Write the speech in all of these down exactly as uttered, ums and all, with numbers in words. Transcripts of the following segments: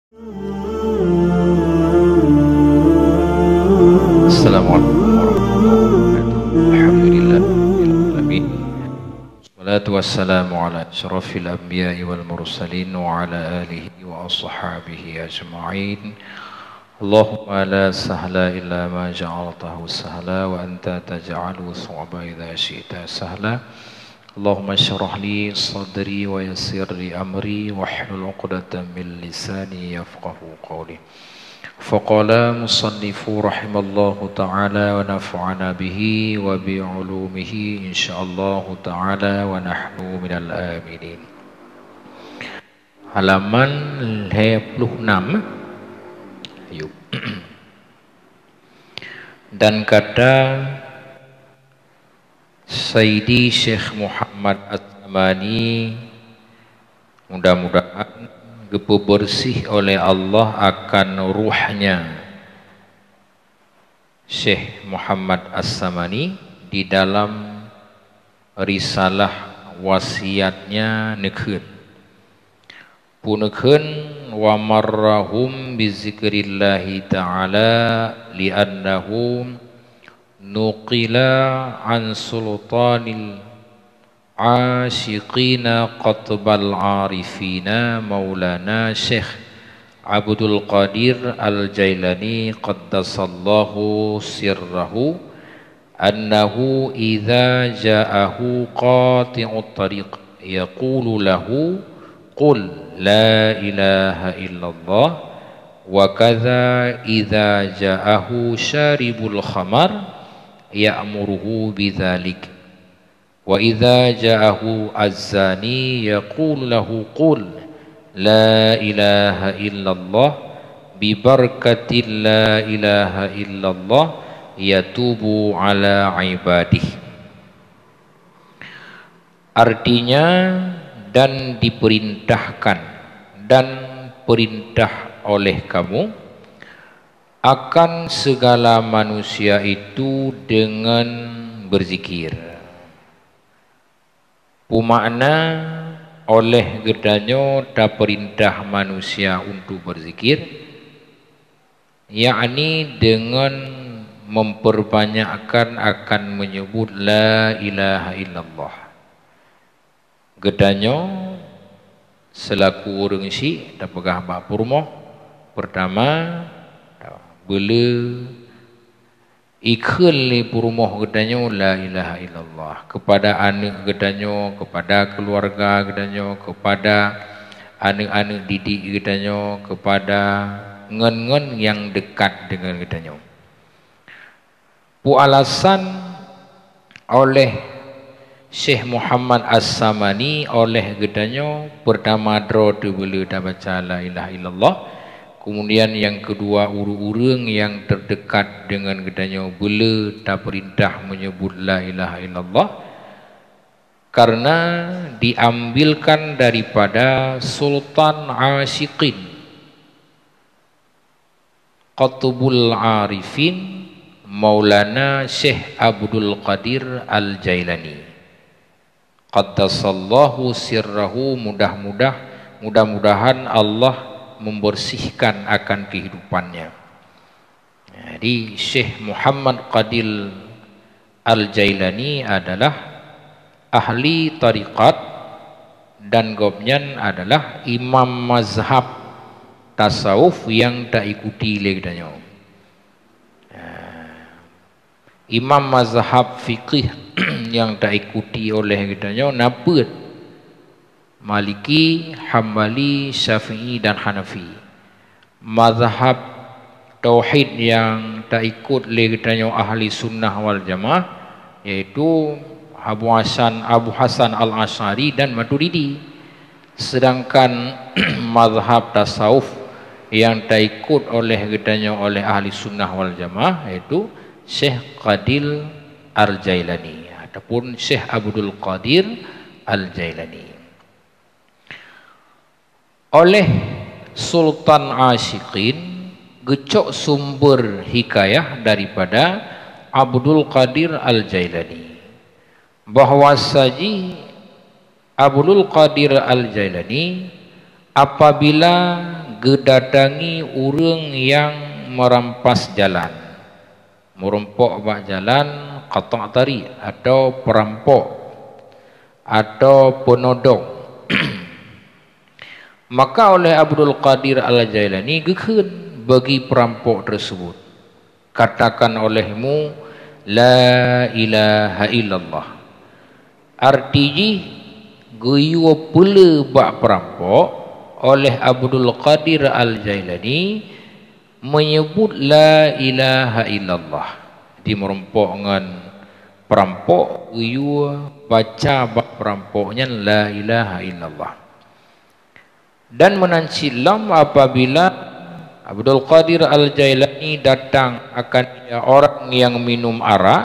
Assalamualaikum warahmatullahi wabarakatuh. Alhamdulillah rabbil alamin. Wassalatu wassalamu ala asyrafil anbiya'i wal mursalin wa ala alihi wa ashabihi ajma'in. Allahumma la sahla illa ma ja'altahu sahla wa anta taj'alus su'ba idza syi'ta sahla. Allahumma syrah li sadri wa yassir li amri wahlul 'uqdatam min lisani yafqahu qawli. Faqala musannifu rahimallahu ta'ala wa nafa'ana bihi wa bi ulumihi insyaallahu ta'ala wa nahnu minal aminin. Halaman lhèe ploh nam. Ayub. Dan kata Sayyidi Syekh Muhammad As-Samani, mudah-mudahan geupeubeureuséh oleh Allah akan ruhnya Syekh Muhammad As-Samani di dalam risalah wasiatnya neukheun. Peuneukheun, "Wa marrahum bi zikrillahi ta'ala li'annahum nuqila an sultanil asyiqina qatbal arifina maulana Syekh Abdul Qadir Al-Jailani qaddasallahu sirrahu, annahu idza ja'ahu qati'ut tariq yaqulu lahu, 'Qul la ilaha illallah,' wa kadza idza ja'ahu syaribul khamar ya'muruhu bidzalik, wa idza ja'ahu az-zani yaqulu lahu, 'Qul la ilaha illallah,' bi barakatil la ilaha illallah yatubu ala ibadih." Artinya, dan diperintahkan, dan perintah oleh kamu, akan segala manusia itu dengan berzikir. Peumakna, oleh geutanyoe tapeurintah manusia untuk berzikir, yakni deungon memperbanyakkan akan menyebut la ilaha illallah. Geutanyoe seulaku ureuëng syiek tapeugah bak peurumoh, peurtama, beule ikheun lé peurumoh geutanyoe la ilaha illallah, keupada aneuëk geutanyoe, keupada keuluwarga geutanyoe, keupada aneuëk-aneuëk didik geutanyoe, keupada ngon-ngon nyang deukat deungon geutanyoe. Peue alasan oleh Syekh Muhammad As-Samani oleh geutanyoe peurtama droe teuh beule tabaca la ilaha illallah, keumudian nyang keudua ureuëng-ureuëng nyang teudekat deungon geutanyoe beule tapeurintah meunyeubut la ilaha illallah, karena diambilkan daripada Sultan Asyiqin, Qutbul Arifin, Maulana Syekh Abdul Qadir Al-Jailani, qaddasallahu sirrahu, mudah-mudah, mudah-mudahan Allah membersihkan akan kehidupannya. Jadi, Syekh Muhammad Qadir Al-Jailani adalah ahli tarikat dan gobnyan adalah imam mazhab tasawuf nyang taikuti lé geutanyoe. Nah, imam mazhab fikih nyang taikuti oleh geutanyoe na peuet, Maliki, Hambali, Syafi'i, dan Hanafi. Mazhab tauhid nyang taikot lé geutanyoe Ahli Sunnah wal Jamaah, yaitu Abu Hasan, Abu Hasan Al-Asy'ari dan Maturidi. Sedangkan mazhab tasawuf nyang taikot oleh geutanyoe oleh Ahli Sunnah wal Jamaah, yaitu Syekh Qadir Al-Jailani ataupun Syekh Abdul Qadir Al-Jailani. Oleh Sultan Asyiqin geucok sumber hikayah daripada Abdul Qadir Al-Jailani, bahwa saji Abdul Qadir Al-Jailani apabila geudatangi ureuëng nyang meurampas jalan, meurumpok bak jalan, qata' tariq, atau peurampok, atau peunodong. Maka oleh Abdul Qadir Al-Jailani geukheun bagi peurampok tersebut, "Katakan olehmu, 'La ilaha illallah.'" Arti jih, geuyue peule bak peurampok oleh Abdul Qadir Al-Jailani meunyeubut la ilaha illallah. Di meurumpok ngon peurampok, geuyue baca bak peurampok nyan la ilaha illallah. Dan meunan cit lom apabila Abdul Qadir Al-Jailani datang akan dia orang yang minum arak,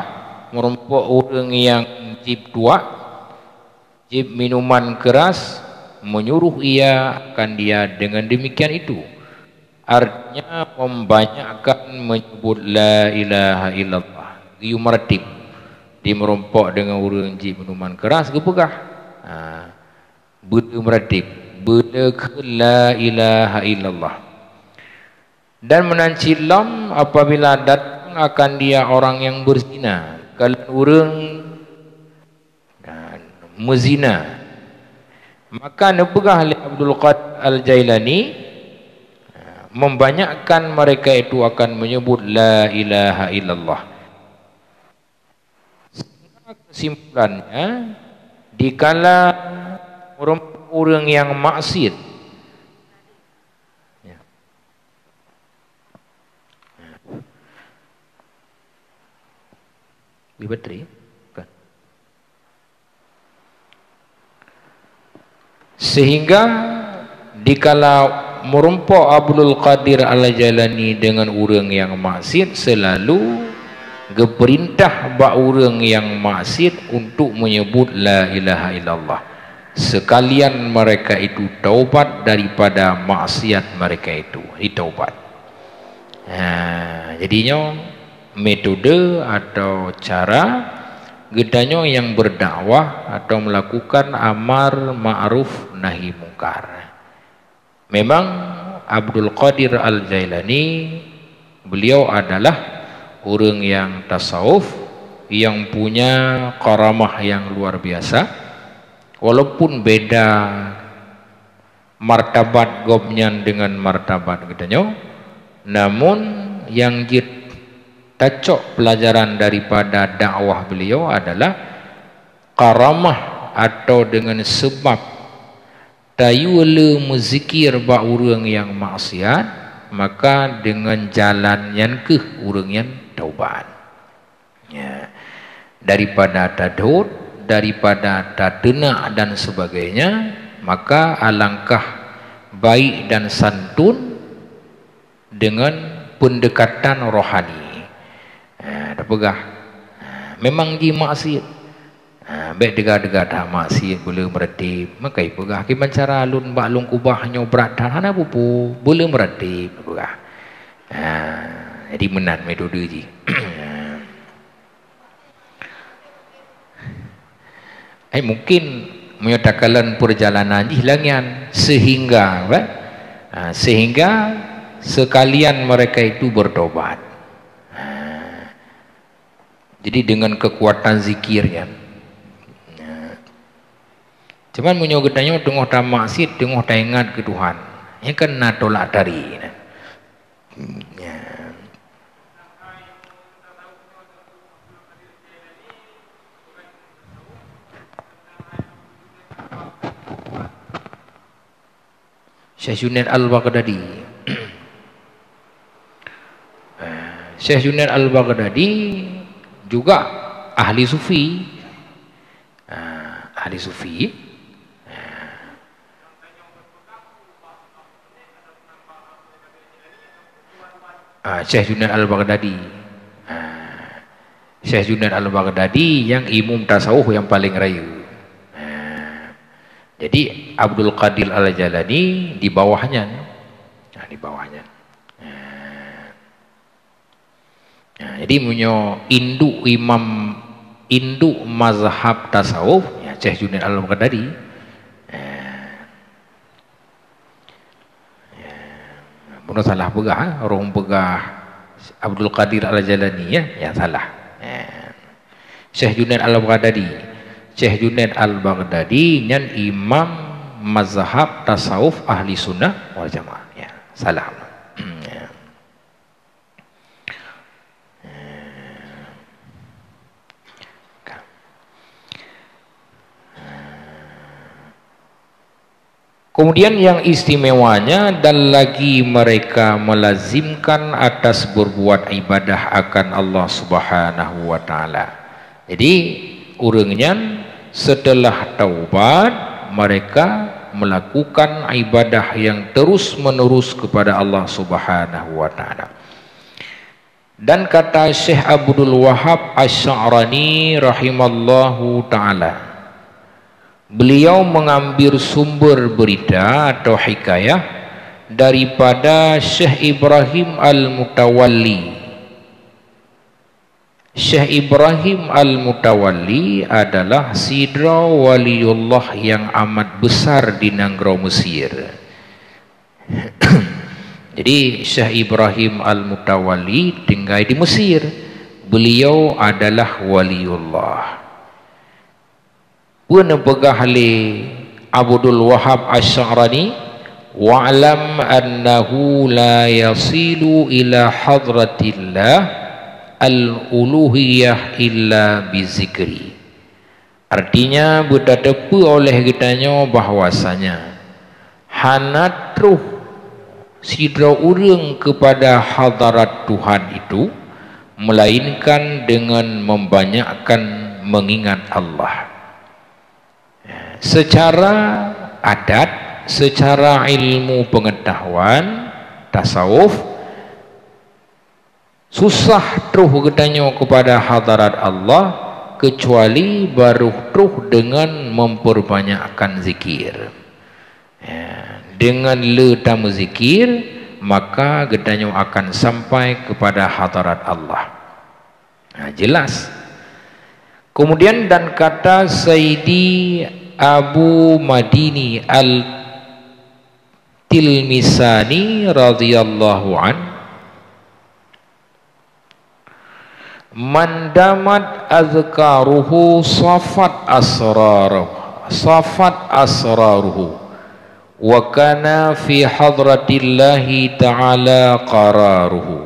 meurumpok ureuëng nyang jieb tuak, jieb minuman keras, menyuruh ia akan dia dengan demikian itu. Artinya, membanyakkan menyebut la ilaha illallah. Geuyue meuratéb. Di meurumpok deungon ureuëng jieb minuman keras, geupeugah, ha, beule meuratéb, beule kheun la ilaha illallah. Dan meunan cit lom apabila datang akan dia orang yang berzina, kalon ureuëng, kan, meuzina. Maka neupeugah lé Abdul Qadir Al-Jailani, membanyakkan mereka itu akan menyebut la ilaha illallah. Sehingga kesimpulannya, dikala ureuëng yang maksiat, ya. Beli baterai? Bukan. Sehingga dikala meurumpok Abdul Qadir Al-Jailani deungon ureuëng nyang maksiat, selalu geupeurintah bak ureuëng nyang maksiat untuk menyebut la ilaha illallah. Sekalian mereka itu taubat daripada maksiat mereka itu. Ditaubat. Ha, jadi nyoe metode atau cara geutanyoe nyang berdakwah atau melakukan amar ma'ruf nahi mungkar. Memang Abdul Qadir Al-Jailani, beliau adalah ureuëng nyang tasawuf, nyang punya karamah nyang luar biasa, walaupun beda martabat gobnyan deungon martabat geutanyoe, namun nyang jeuet tacok pelajaran daripada dakwah beliau adalah karamah atau deungon seubab tayue le meuzikir bak ureuëng nyang maksiat, maka deungon jalan nyan kheueh ureuëng nyan taubat. Ya. Daripada tadhôt, daripada tateunak dan sebagainya, maka alangkah baik dan santun deungon pendekatan rohani. Ha, tapeugah, ha, memang jih maksiat. Ha, bék teuga-teuga that maksiat, beule meuratéb. Maka ipeugah, "Kiban cara lôn bak lôn keubah nyoe brat that, hana peue-peue, beule meuratéb," tapeugah. Ha, jadi meunan metode jih. Ai, mungkin meunyoe takalon peurjalanan jih lagée nyan, sehingga, apa? Ha, sehingga sekalian mereka itu bertobat. Ha. Jadi dengan kekuatan zikir nyan. Ha. Cuman meunyoe geutanyoe teungoh tamaksiat, teungoh taingat keu Tuhan, nyan kan na tolak tari. Nah. Ya. Syekh Junaid Al-Baghdadi. Eh, Syekh Junaid Al-Baghdadi juga ahli sufi. Ah, ahli sufi. Ah, Syekh Junaid Al-Baghdadi. Ah, Syekh Junaid Al-Baghdadi nyang imum tasawuf nyang paling rayeuk. Ah, jadi Abdul Qadir Al-Jailani di bawah nyan. Ah, di bawah nyan. Ah. Nah, jadi meunyoe induk imam, induk mazhab tasawuf, ya, Syekh Junaid Al-Baghdadi. Nah. Ya. Uroe salah peugah, eh? Ureuëng peugah Abdul Qadir Al-Jailani, ya, ya salah. Eh. Syekh Junaid Al-Baghdadi. Syekh Junaid Al-Baghdadi nyan imam mazhab tasawuf Ahli Sunnah wal Jamaah. Ya, salah. Ya. Kemudian yang istimewanya, dan lagi mereka melazimkan atas berbuat ibadah akan Allah Subhanahu wa Ta'ala. Jadi, ureuëng nyan setelah taubat, mereka melakukan ibadah yang terus-menerus kepada Allah Subhanahu wa Ta'ala. Dan kata Syekh Abdul Wahab Asy-Sya'rani rahimallahu ta'ala, beliau mengambil sumber berita atau hikayah daripada Syekh Ibrahim Al-Mutawalli. Syekh Ibrahim Al-Mutawalli adalah sidroe waliullah yang amat besar di nanggroe Mesir. Jadi, Syekh Ibrahim Al-Mutawalli tinggai di Mesir. Beliau adalah waliullah. Peue neupeugah lé Abdul Wahab Asy-Sya'rani, "Wa'lam annahu la yasilu ila hadratillah al-uluhiyah illa bizikri." Artinya, beutateupeue oleh geutanyoe bahwasanya hana troh sidroe ureuëng keupada hadarat Tuhan itu, melainkan dengan membanyakkan mengingat Allah. Secara adat, secara ilmu pengetahuan tasawuf, susah troh geutanyoe keupada hadarat Allah, keucuali barô troh deungon memperbanyakkan zikir. Ya, deungon le tameuzikir, maka geutanyoe akan sampai keupada hadarat Allah. Nah, jelas. Kemudian, dan kata Sayyidi Abu Madini Al-Tilmisani radhiyallahu an, "Man damat azkaruhu safat asraruhu, safat asraruhu, wa kana fi hadratillahi ta'ala qararuhu."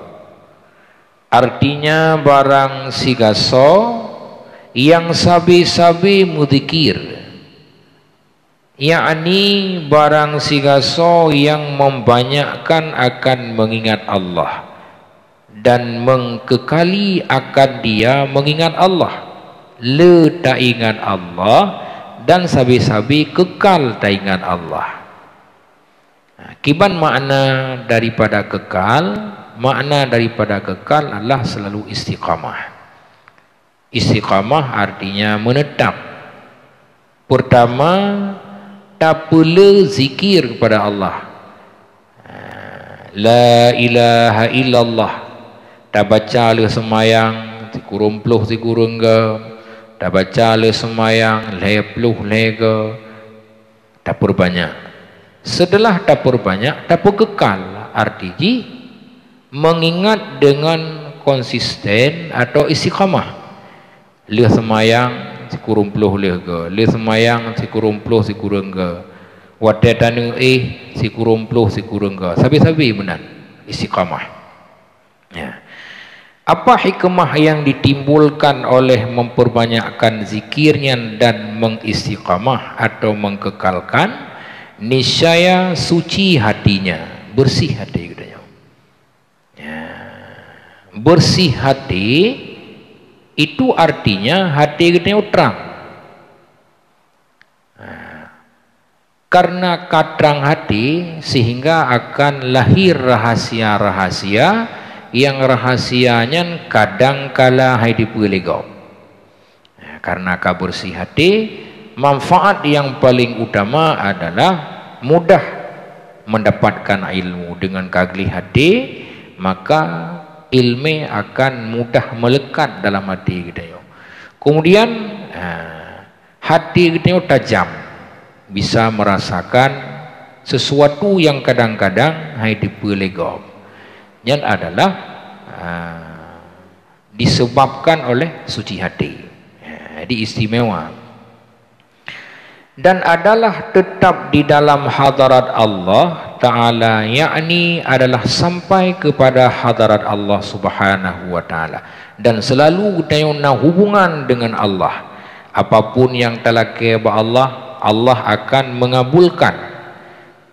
Artinya, barang sigasoe nyang sabe-sabe meuzikir, yakni barang sigasoe nyang membanyakkan akan mengingat Allah dan mengkekali akan dia mengingat Allah, le taingat Allah dan sabe-sabe kekal taingat Allah. Nah, kiban makna daripada kekal? Makna daripada kekal adalah selalu istiqamah. Istiqamah artinya menetap. Pertama, tapeule zikir kepada Allah. La ilaha illallah. Tabaca lheueh seumayang sikureueng ploh sikureueng goe, tabaca lheueh seumayang lhèe ploh lhèe goe, tapeurbanyak. Seuteulah tapeurbanyak, tapeukekal, arti jih mengingat deungon konsisten atau istiqamah. Lheueh seumayang sikureueng ploh lheueh goe, lheueh seumayang sikureueng ploh sikureueng goe, watèe taneuk éh sikureueng ploh sikureueng goe, sabe-sabe meunan istiqamah. Ya. Apa hikmah yang ditimbulkan oleh memperbanyakkan zikir nyan dan mengistiqamah atau mengkekalkan? Niscaya suci hatinya, bersih hati geutanyoe. Ya. Bersih hati itu artinya hati geutanyoe trang. Nah, karena ka trang hati, sehingga akan lahir rahasia-rahasia, yang rahasia nyan kadang kala hai dipeue lé gob. Nah, karena ka bersih hati, manfaat yang paling utama adalah mudah mendapatkan ilmu. Dengan ka gleh hati, maka ilmu akan mudah melekat dalam hati geutanyoe. Kemudian, ah, hati geutanyoe tajam, bisa merasakan sesuatu nyang kadang-kadang hai teupeu lé gob. Nyan adalah, ah, disebabkan oleh suci hati. Ah, jadi istimewa. Dan adalah tetap di dalam hadarat Allah Ta'ala, yakni adalah sampai kepada hadarat Allah Subhanahu wa Ta'ala. Dan selalu geutanyoe na hubungan dengan Allah. Apapun nyang talakée bak Allah, Allah akan mengabulkan.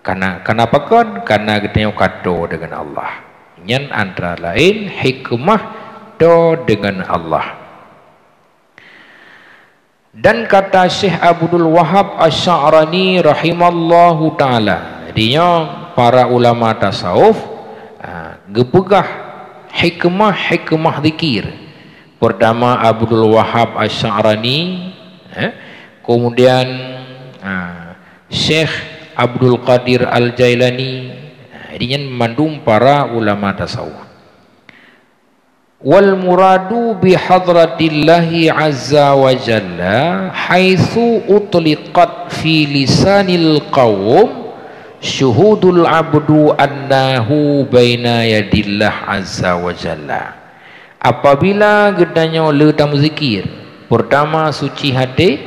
Kana, kanapa kon? Kana geutanyoe ka toe dengan Allah. Nyan antara lain hikmah toe dengan Allah. Dan kata Syekh Abdul Wahab Asy-Sya'rani rahimallahu ta'ala, jadi nyoe para ulama tasawuf, ah, geupeugah hikmah-hikmah zikir. Pertama Abdul Wahab Asy-Sya'rani, eh, kemudian, ah, Syekh Abdul Qadir Al-Jailani, ah, jadi nyan mandum para ulama tasawuf. Wal muradu bi hadratillahi azza wa jalla haitsu utliqat fi lisanil qaum syuhudul abdu annahu baina yadillah azza wa jalla. Apabila geutanyoe le tameuzikir, pertama suci hati,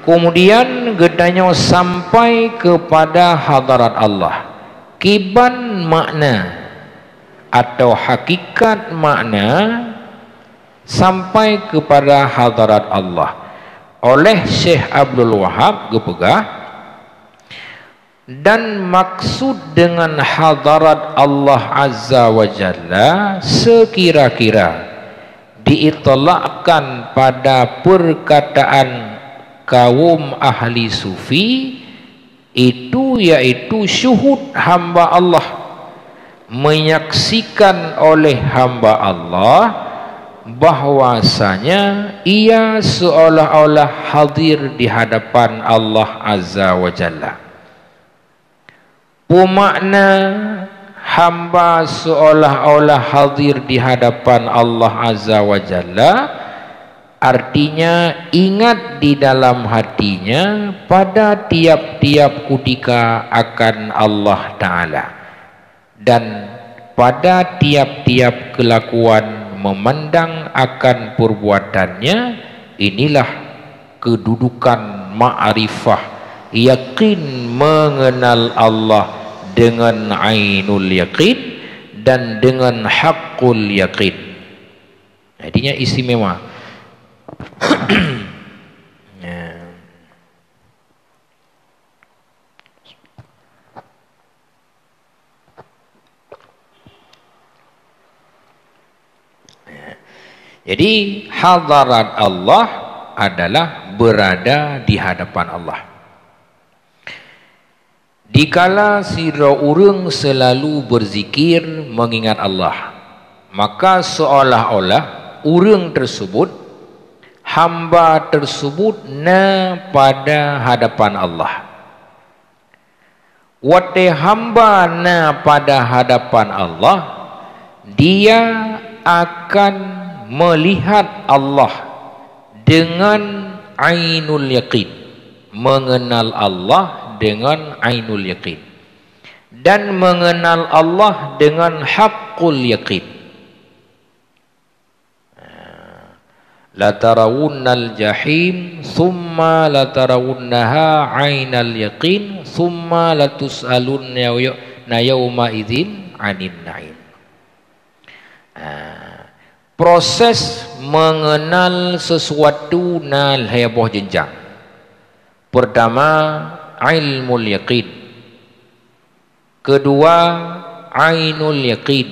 kemudian geutanyoe sampai kepada hadarat Allah. Kiban makna atau hakikat makna sampai kepada hadarat Allah. Oleh Syekh Abdul Wahab geupeugah, dan maksud dengan hadarat Allah Azza wa Jalla sekira-kira diitlakkan pada perkataan kaum ahli sufi, itu yaitu syuhud hamba Allah, menyaksikan oleh hamba Allah bahwasanya ia seolah-olah hadir di hadapan Allah Azza wa Jalla. Peumakna hamba seolah-olah hadir di hadapan Allah Azza wa Jalla, artinya ingat di dalam hatinya pada tiap-tiap kutika akan Allah Ta'ala, dan pada tiap-tiap kelakuan memandang akan perbuatannya, inilah kedudukan makrifah, yakin mengenal Allah dengan ainul yakin dan dengan haqqul yakin. Artinya istimewa. Ya. Jadi, hadarat Allah adalah berada di hadapan Allah. Dikala sidroe ureuëng selalu berzikir mengingat Allah, maka seolah-olah ureuëng tersebut, hamba tersebut na pada hadapan Allah. Watée hamba na pada hadapan Allah, dia akan melihat Allah dengan ainul yakin, mengenal Allah dengan ainul yakin, dan mengenal Allah dengan haqqul yakin. Latarawunnal jahim, summa latarawunnaha ainal yaqin, summa latus'alunna yaw-, na yauma idzin anin na'im. Ah, proses mengenal sesuatu na lhée boh jenjang. Pertama, ilmul yaqin. Kedua, ainul yaqin.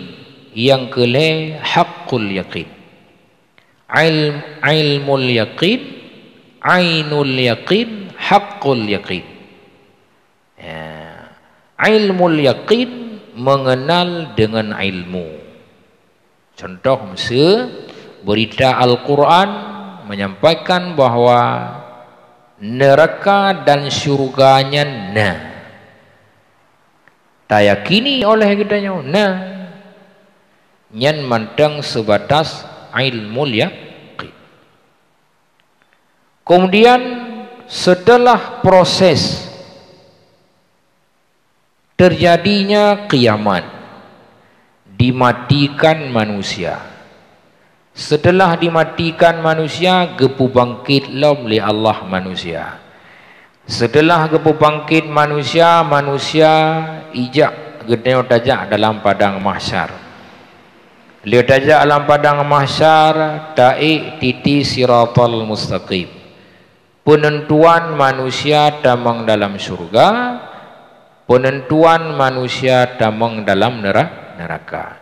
Nyang keulhée, haqqul yaqin. Ilm-, ilmul yaqin, ainul yaqin, haqqul yaqin. Ya. Ilmul yaqin mengenal dengan ilmu. Contoh, miseu, berita Al-Quran menyampaikan bahwa neraka dan syurga nyan na. Tayakini oleh geutanyoe na. Nyan mantong sebatas ilmul yaqin. Kemudian, setelah proses Terjadinya kiamat, dimatikan manusia. Setelah dimatikan manusia, geupubangkit lom lé Allah manusia. Setelah geupubangkit manusia, manusia ijak geutanyoe tajak dalam padang mahsyar. Lheueh tajak lam padang mahsyar, taék titi siratal mustaqim. Peunentuan manusia tamong dalam syurga, peunentuan manusia tamong dalam nera-, neraka.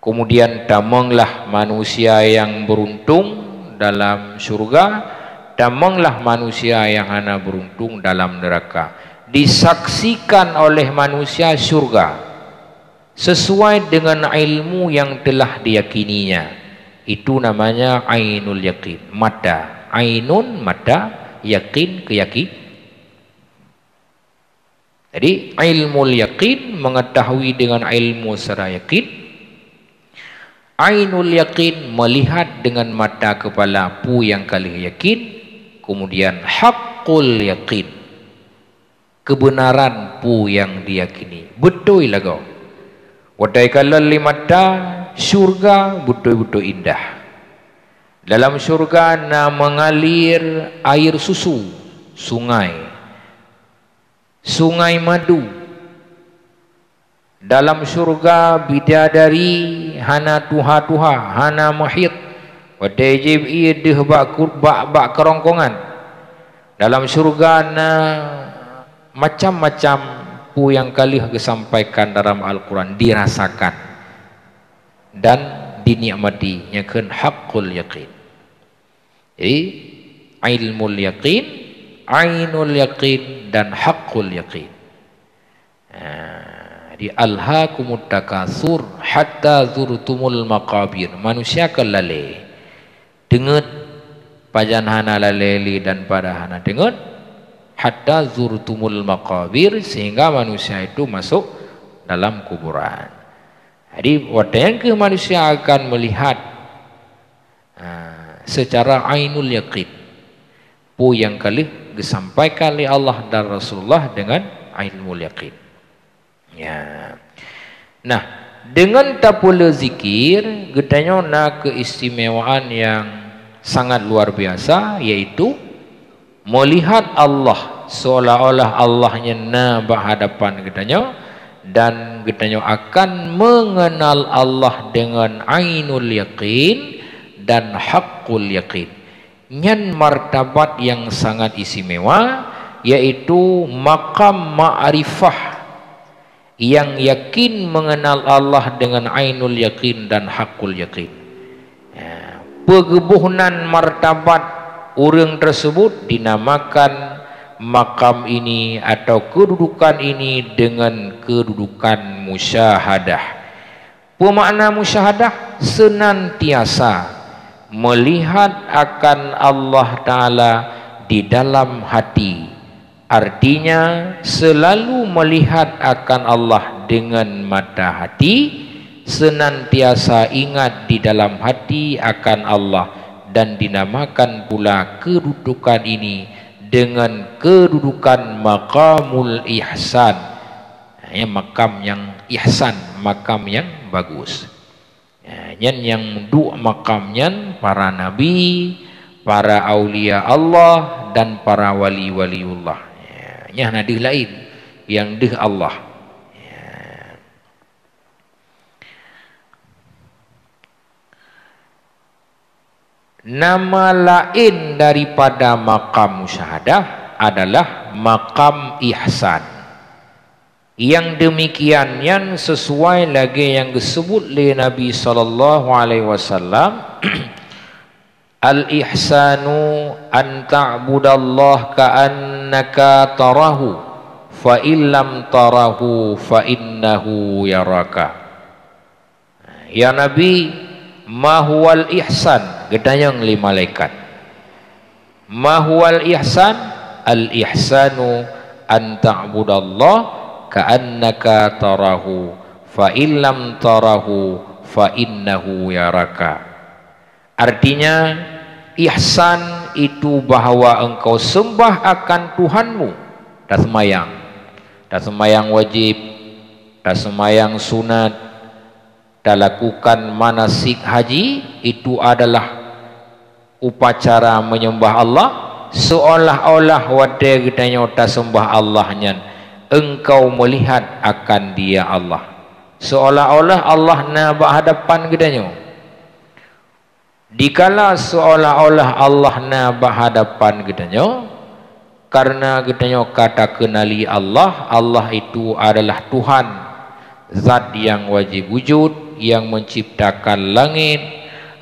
Kemudian tamonglah manusia yang beruntung dalam syurga, tamonglah manusia yang hana beruntung dalam neraka. Disaksikan oleh manusia syurga sesuai dengan ilmu yang telah diyakininya. Itu namanya ainul yakin, mata. Ainun, mata, yakin, keyaki-, Jadi, ilmul yakin, mengetahui dengan ilmu secara yakin. Ainul yakin, melihat dengan mata kepala peue nyang ka lheueh yakin. Kemudian, haqqul yakin, kebenaran peue nyang diyakini. Beutôi lagoe. Watée kalon lé mata, syurga beutôi-beutôi indah. Dalam syurga na mengalir air susu, sungai. Sungai madu. Dalam syurga bidadari hana tuha-tuha, hana meuhid. Watée jieb ie deuh bak kur-, bak, bak keurongkongan. Dalam syurga na macam-macam peue nyang ka lheueh geusampaikan dalam Al-Quran dirasakan dan dinikmati, nyan kheun haqqul yaqin. Jadi, ilmul yaqin, ainul yaqin, dan haqqul yaqin. Ha, jadi, "Alhaakumut takatsur hatta zurtumul maqabir." Manusia ka lalée. Teungeut pajan hana lalée lé dan pada hana teungeut, "hatta zurtumul maqabir," sehingga manusia itu masuk dalam kuburan. Jadi, watée nyan keuh manusia akan melihat, ha, secara ainul yaqin, peue nyang ka lheueh geusampaikan lé Allah dan Rasulullah dengan ainul yaqin. Ya. Nah, dengan tapeuleueh zikir, geutanyoe na keistimewaan nyang sangat luar biasa, yaitu melihat Allah seolah-olah Allah nyan na bak hadapan geutanyoe, dan geutanyoe akan mengenal Allah dengan ainul yaqin dan haqqul yaqin. Nyan martabat nyang sangat istimewa, yaitu makam ma'rifah, nyang yakin mengenal Allah dengan ainul yakin dan haqqul yakin. Ya, peugeuboh nan martabat ureuëng tersebut dinamakan makam ini atau kedudukan ini dengan kedudukan musyahadah. Peue makna musyahadah? Senantiasa melihat akan Allah Ta'ala di dalam hati. Artinya, selalu melihat akan Allah dengan mata hati, senantiasa ingat di dalam hati akan Allah, dan dinamakan pula kedudukan ini dengan kedudukan maqamul ihsan. Ya, makam nyang ihsan, makam nyang bagus. Ya, nyan nyang duek makam nyan para nabi, para aulia Allah, dan para wali-waliullah. Ya, nyan na deuh laén, nyang deuh Allah. Ya. Nama laén daripada makam musyahadah adalah makam ihsan. Nyang deumikian nyan sisuai lagée nyang geuseubut lé Nabi sallallahu alaihi wasallam, "Al-ihsanu an ta'budallaha ka'annaka tarahu, fa in lam tarahu fa innahu yaraka." Ya Nabi, ma huwal ihsan? Geutanyong lé malaikat. Ma huwal ihsan? Al-ihsanu an ta'budallaha ka'annaka tarahu, fa in lam tarahu, fa innahu yaraka. Artinya, ihsan itu bahwa engkau sembah akan Tuhanmu, taseumayang, taseumayang wajéb, Taseumayang sunat, talakukan manasik haji, itu adalah upacara menyembah Allah, seolah-olah watée geutanyoe taseumbah Allah nyan, engkau melihat akan Dia Allah. Seolah-olah Allah na bak hadapan geutanyoe. Dikala seolah-olah Allah na bak hadapan geutanyoe, karena geutanyoe ka takeunali Allah, Allah itu adalah Tuhan, Zat yang wajib wujud, yang menciptakan langit,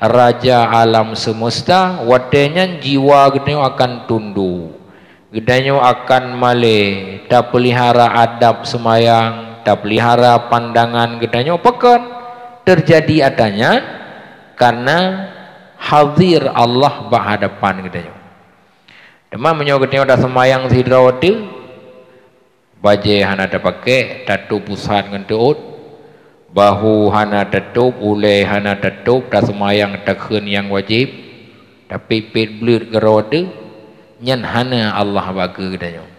Raja alam semesta, watée nyan jiwa geutanyoe akan tunduk. Geutanyoe akan malée, tapeulihara adab seumayang, tapeulihara pandangan geutanyoe. Pakon teujadi ata nyan? Karena hadir Allah bak hadapan geutanyoe. Teuma meunyoe geutanyoe taseumayang sidroe teuk, bajée hana tapakék, tatôb pusat ngon teuôt, bahu hana tatôb, ulée hana tatôb, taseumayang takheun nyang wajéb, tapék-pék bleuet keudroe teuh, nyan hana Allah bak keu geutanyoe.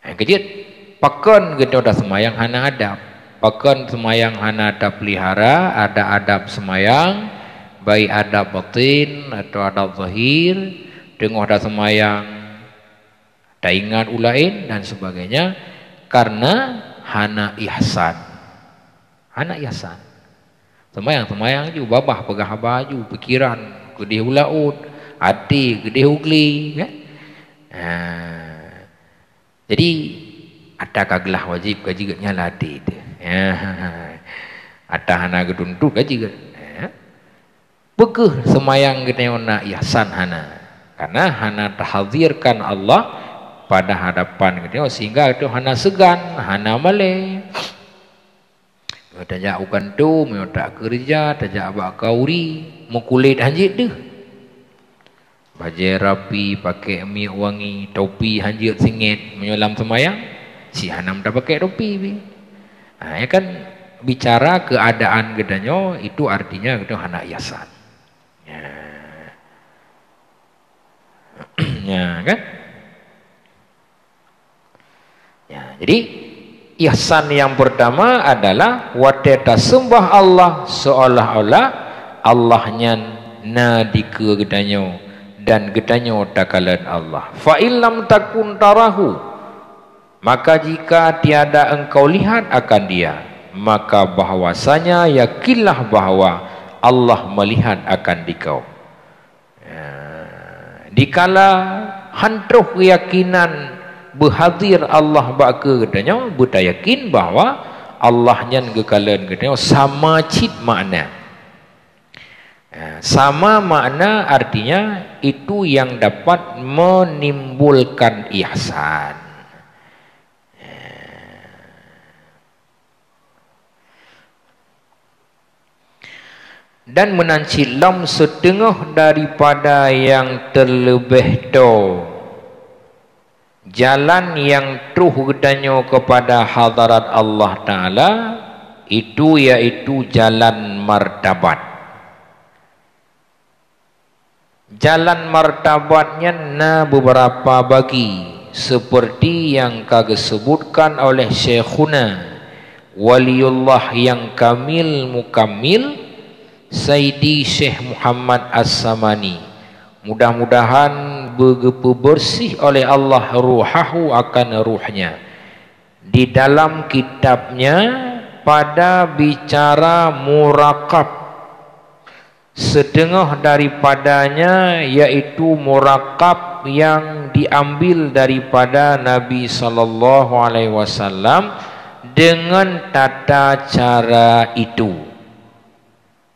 Nyang keujeuet, pakon geutanyoe taseumayang hana adab? Pakon seumayang hana tapeulihara, ada adab seumayang, baik adab batin atau adab zahir, teungoh taseumayang, taingat u laén dan sebagainya, karena hana ihsan. Hana ihsan. Seumayang-seumayang ju, babah peugah haba ju, pikiran keudeh u laôt, até keudeh u glé, kan? Ha. Jadi, ata ka glah wajéb ka jeuet nyan lam até teuh. Ha. Ata hana geutuntot ka jeuet. Ha. Peukeuh seumayang geutanyoe na ihsan hana? Karena hana tahazirkan Allah pada hadapan geutanyoe, sehingga geutanyoe hana seugan, hana malée. Meunyoe tajak u kantô, meunyoe takeureuja, tajak bak kauri, meukulét hanjeuet deuh. Bajée rapi, pakék miek wangi, topi hanjeuet singét, meunyoe lam seumayang, si hana meuta pakék topi pih. Ha, ya kan, bicara keuadaan geutanyoe, itu artinya geutanyoe hana ihsan. Ya. Ya, kan? Ya, jadi, ihsan yang pertama adalah watée taseumbah Allah seolah-olah Allah nyan na dikeue geutanyoe dan geutanyoe takalon Allah. "Fa illam takun tarahu," maka jika tiada engkau lihat akan Dia, maka bahwasanya yakinlah bahwa Allah melihat akan dikau. Ya, dikala han troh keuyakinan beuhazir Allah bak keu geutanyoe, beutayakin bahwa Allah nyan geukalon geutanyoe sama cit makna. Ya, sama makna artinya itu yang dapat menimbulkan ihsan. Ya. Dan meunan cit lom seuteungoh daripada nyang teuleubeh toe jalan nyang troh geutanyoe keupada hadarat Allah Taala, itu yaitu jalan martabat. Jalan martabat nyan na beberapa bagi, seperti nyang ka geuseubutkan oleh Syekhuna, Waliullah nyang kamil mukamil, Saidi Syekh Muhammad As-Samani. Mudah-mudahan beugeupeubeureuséh oleh Allah ruhahu akan ruhnya. Di dalam kitabnya pada bicara murakab, seuteungoh daripadanya, yaitu murakab nyang diambil daripada Nabi sallallahu alaihi wasallam dengan tata cara itu,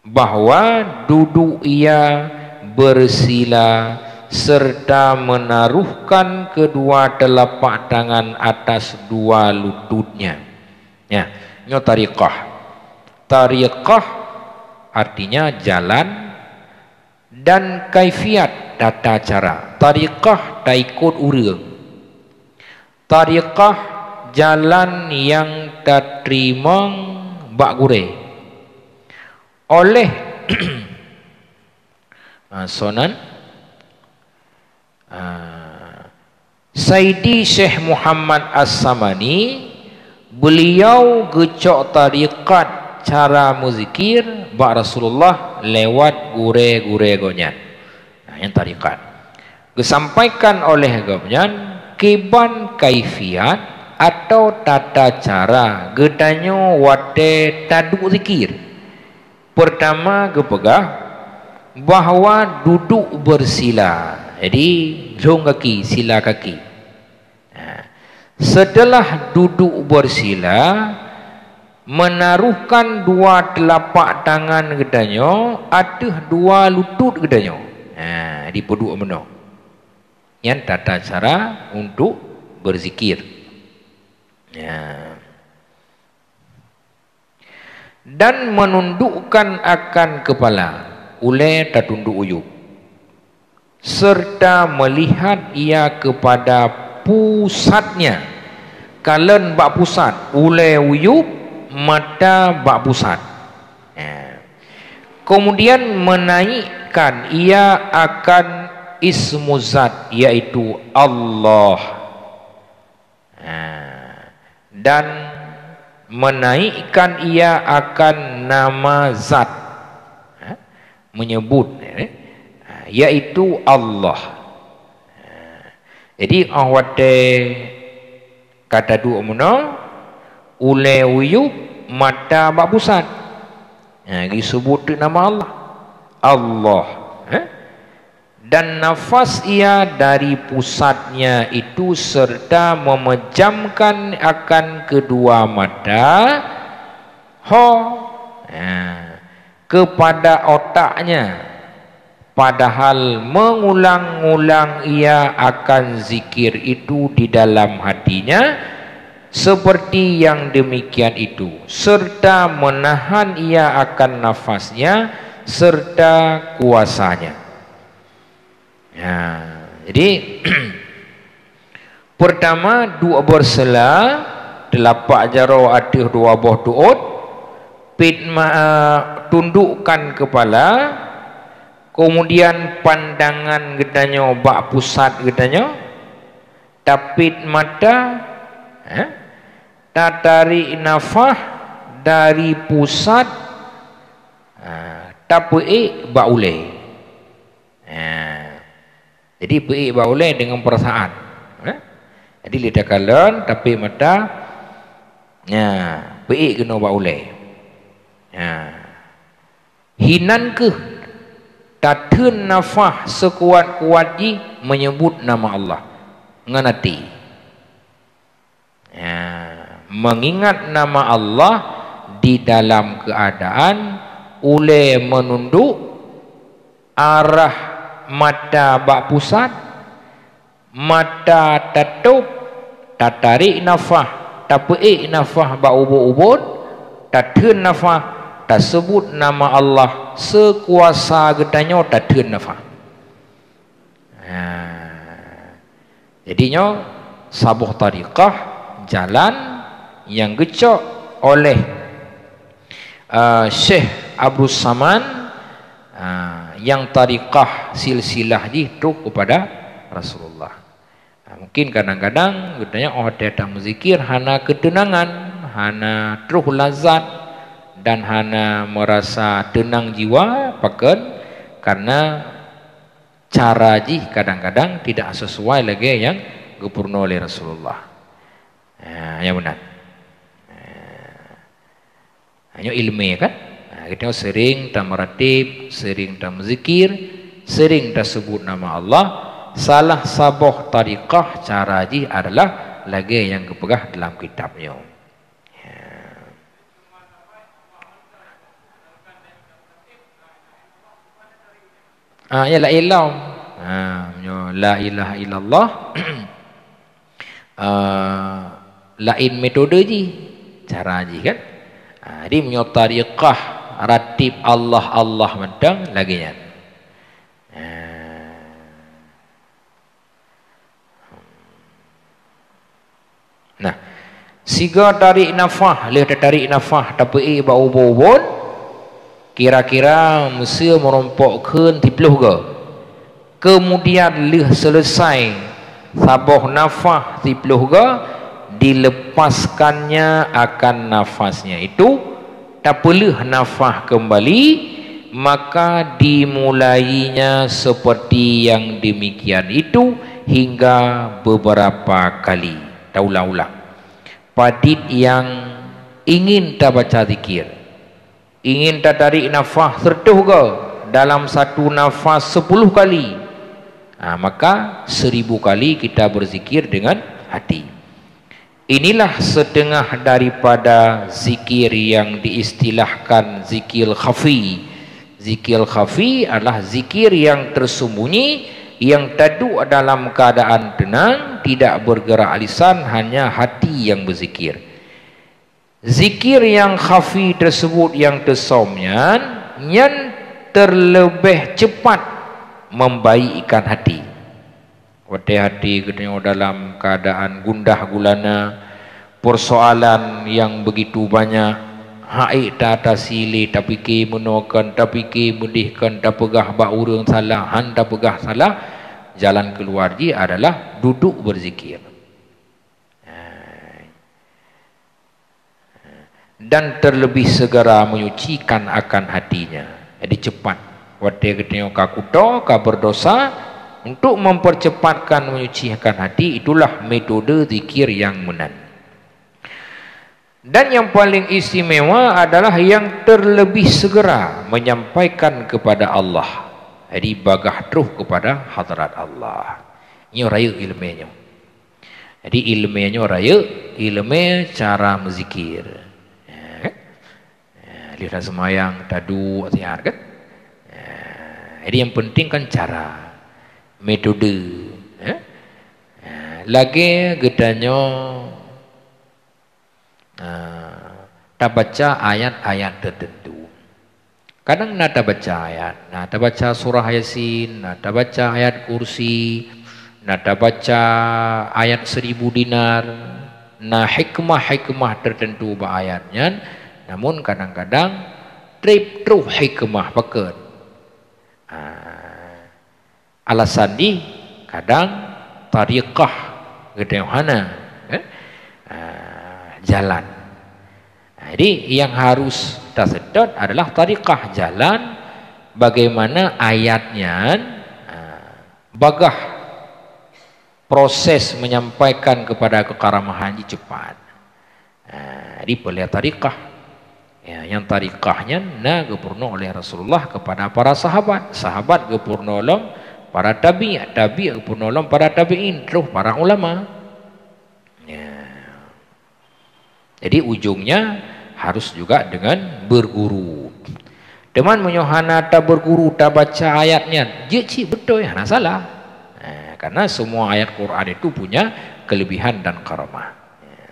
bahwa duduk ia bersila serta menaruhkan kedua telapak tangan atas dua lututnya. Ya, nyoe tariqah. Tariqah artinya jalan dan kaifiat, tata cara. Tariqah taikot ureuëng. Tariqah jalan nyang tateurimong bak gurée. Oleh, ah, sonan, ah, Saidi Syekh Muhammad As-Samani Beliau geucok tarekat cara meuzikir bak Rasulullah lewat gurée-gurée gobnyan. Nah, nyan tarekat. Geusampaikan oleh gobnyan kiban kaifiat atau tata cara geutanyoe watée taduek zikir. Peurtama geupeugah bahwa duduk bersila. Jadi, lhong kaki, sila kaki. Nah, setelah duduk bersila, menaruhkan dua telapak tangan geutanyoe ateueh dua lutut geutanyoe. Nah, dipeuduek meunoe. Nyan tata cara untuk berzikir. Ya. Dan menundukkan akan kepala, ulée tatunduk uyueb, serta melihat ia kepada pusatnya, kalon bak pusat, ulée uyueb mata bak pusat. Ya. Kemudian menaikkan ia akan ismu zat, yaitu Allah. Ha, dan menaikkan ia akan nama zat. Ha, menyebut, eh, ha, yaitu Allah. Ha, jadi, 'oh watée ka taduek meunoe, ulée uyueb mata bak pusat. Ha, geuseubuet teuk nama Allah. Allah. Ha? Dan nafas ia dari pusatnya itu serta memejamkan akan kedua mata, ho, ha, kepada otaknya, padahal mengulang-ulang ia akan zikir itu di dalam hatinya, seperti yang demikian itu, serta menahan ia akan nafasnya serta kuasanya. Ya, jadi, pertama, duek bersela, telapak jaroe ateueh dua boh tuot, pit ma-, tundukkan kepala, kemudian pandangan geutanyoe bak pusat geutanyoe, tapit mata, eh, tatarik nafah dari pusat, ha, tapeuék bak ulée. Ha. Jadi, peuék bak ulée deungon peurasaan. Eh? Jadi, lé takalon, tapit mata, nya, peuék keunoe bak ulée. Ha. Hinan kheueh tatheun nafah seukuat-kuat jih meunyeubut nama Allah ngon até. Ya, mengingat nama Allah di dalam keadaan ulée meununduk, arah mata bak pusat, mata tatôb, tatarik nafah, tapeuék nafah bak ubon-ubon, tatheun nafah, taseubuet nama Allah seukuasa geutanyoe tatheun nafah. Ha. Jadi nyoe saboh tariqah, jalan nyang geucok oleh, eh, Syekh Abdus Saman, eh, nyang tariqah silsilah jih troh kepada Rasulullah. Ha, mungkin kadang-kadang geutanyoe 'oh watée tameuzikir hana keuteunangan, hana troh lazat, dan hana meurasa teunang jiwa, pakon? Karena cara jih kadang-kadang tidak sesuai lagée nyang geupeurunoe lé Rasulullah. Ha, nyang meunan. Ha, nyoe ileumé kan? Ha, geutanyoe seuring tameuratéb, seuring tameuzikir, seuring taseubuet nama Allah. Salah saboh tariqah cara jih adalah lagée nyang geupeugah dalam kitab nyoe. Ya. Ah, ya, la ilaha. Ha, meunyoe la ilaha illallah, ah, laén metode jih, cara jih kan. Ah, jadi meunyoe tariqah ratib Allah, Allah mantong lagée nyan. Ah. Nah, sigoe tarik nafah, lheueh tatarik nafah tapeuék bak ubon-ubon, kira-kira meuseu meurumpok kheun siploh goe. Keumudian lheueh seuleusai saboh nafah siploh goe, dilepaskannya akan nafasnya itu, tapeuleuh nafas kembali, maka dimulainya seperti yang demikian itu hingga beberapa kali. Taulang-ulang. Padit yang ingin tabaca zikir, ingin tatarik nafas seratus ke dalam satu nafas sepuluh kali, ha, maka seribu kali kita berzikir dengan hati. Inilah setengah daripada zikir yang diistilahkan zikir khafi. Zikir khafi adalah zikir yang tersembunyi, yang taduk dalam keadaan tenang, tidak bergerak lisan, hanya hati yang berzikir. Zikir yang khafi tersebut, yang teusöm nyan, nyan terlebih cepat membaikkan hati. Watèe hati geutanyoe dalam keadaan gundah gulana, persoalan yang begitu banyak, han ék taatasi lé, tapike meunoe kon, tapike meudéh kon, tapeugah bak ureuëng salah, han tapeugah salah, jalan keluar jih adalah duduk berzikir. Dan terlebih segera menyucikan akan hatinya. Jadi cepat. Watèe geutanyoe ka kuto, ka berdosa, untuk mempercepatkan menyucikan hati, itulah metode zikir yang meunan. Dan yang paling istimewa adalah yang terlebih segera menyampaikan kepada Allah. Jadi bagah troh kepada hadrat Allah. Nyoe rayeuk ileumèe nyoe. Jadi ileumèe nyoe rayeuk, ileumèe cara meuzikir. Ya, kan? Ya, lheuh na seumayang, taduek, siat, kan? Ya, jadi yang penting kan cara, metode, ya. Ya, lagèe geutanyoe, ah, tabaca ayat-ayat tertentu. Kadang na tabaca ayat, na tabaca surah Yasin, na tabaca ayat kursi, na tabaca ayat seribu dinar, na hikmah-hikmah tertentu bak ayat nyan, namun kadang-kadang trép troh hikmah pakon. Ah, alasan jih kadang tariqah geutanyoe hana, eh, ah, jalan. Nah, jadi yang harus taseutôt adalah tariqah, jalan, bagaimana ayat nyan, ah, bagah proses menyampaikan kepada kekaramahan jih cepat. Ah, jadi peuleueh tariqah. Ya, nyang tariqah nyan na geupeurunoe oleh Rasulullah kepada para sahabat. Sahabat geupeurunoe lom para tabi', tabi' geupeurunoe lom para tabi'in, troh para ulama. Ya. Jadi ujungnya harus juga dengan berguru. Teuma meunyoe hana tabeurguru, tabaca ayat nyan, jeuet cit beutôi, hana salah. Eh, karena semua ayat Quran itu punya kelebihan dan karamah. Ya.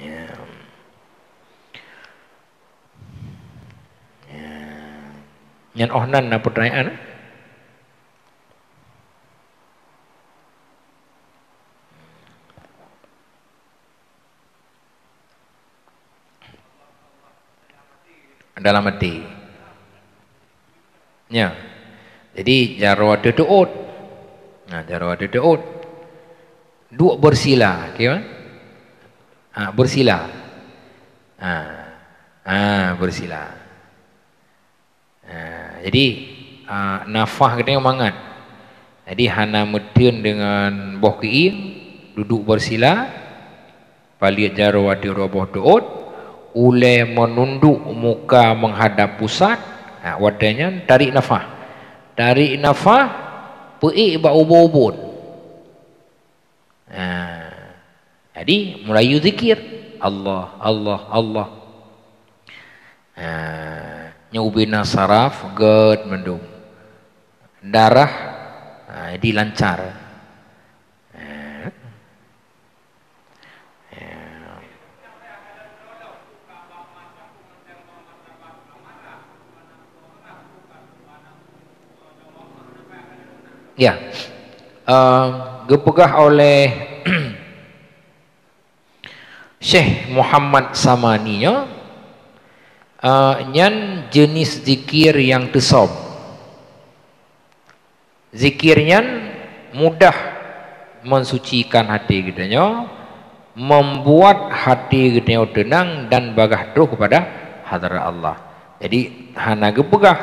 Ya. Ya. Nyan 'oh nan na peutanyaan, eh? Dalam até. Nya. Jadi, jaroe teuôt. Nah, jaroe teuôt. Duek bersila, oke, kan? Ha, bersila. Ha. Ha, bersila. Ha, jadi, ha, nafah geutanyoe mangat. Jadi, hana meuteun deungon boh keuieng, duduk bersila. Paleuet jaroe ateueh rot boh teuôt, ulèe meununduk muka meuhadap pusat, ha, watèe nyan tarék nafah. Tarék nafah, peuék bak ubon-ubon. Ha, jadi meulayeue zikir, Allah, Allah, Allah. Ha, nyoe ubena saraf gèt mandum. Darah, ha, jadi lancar. Ha. Ya. Eh, geupeugah oleh Syekh Muhammad Samani nyoe, eh, nyan jeunèh zikir nyang teusöm. Zikir nyan mudah mensucikan hati geutanyoe, membuat hati geutanyoe tenang dan bagah troh kepada hadrat Allah. Jadi, hana geupeugah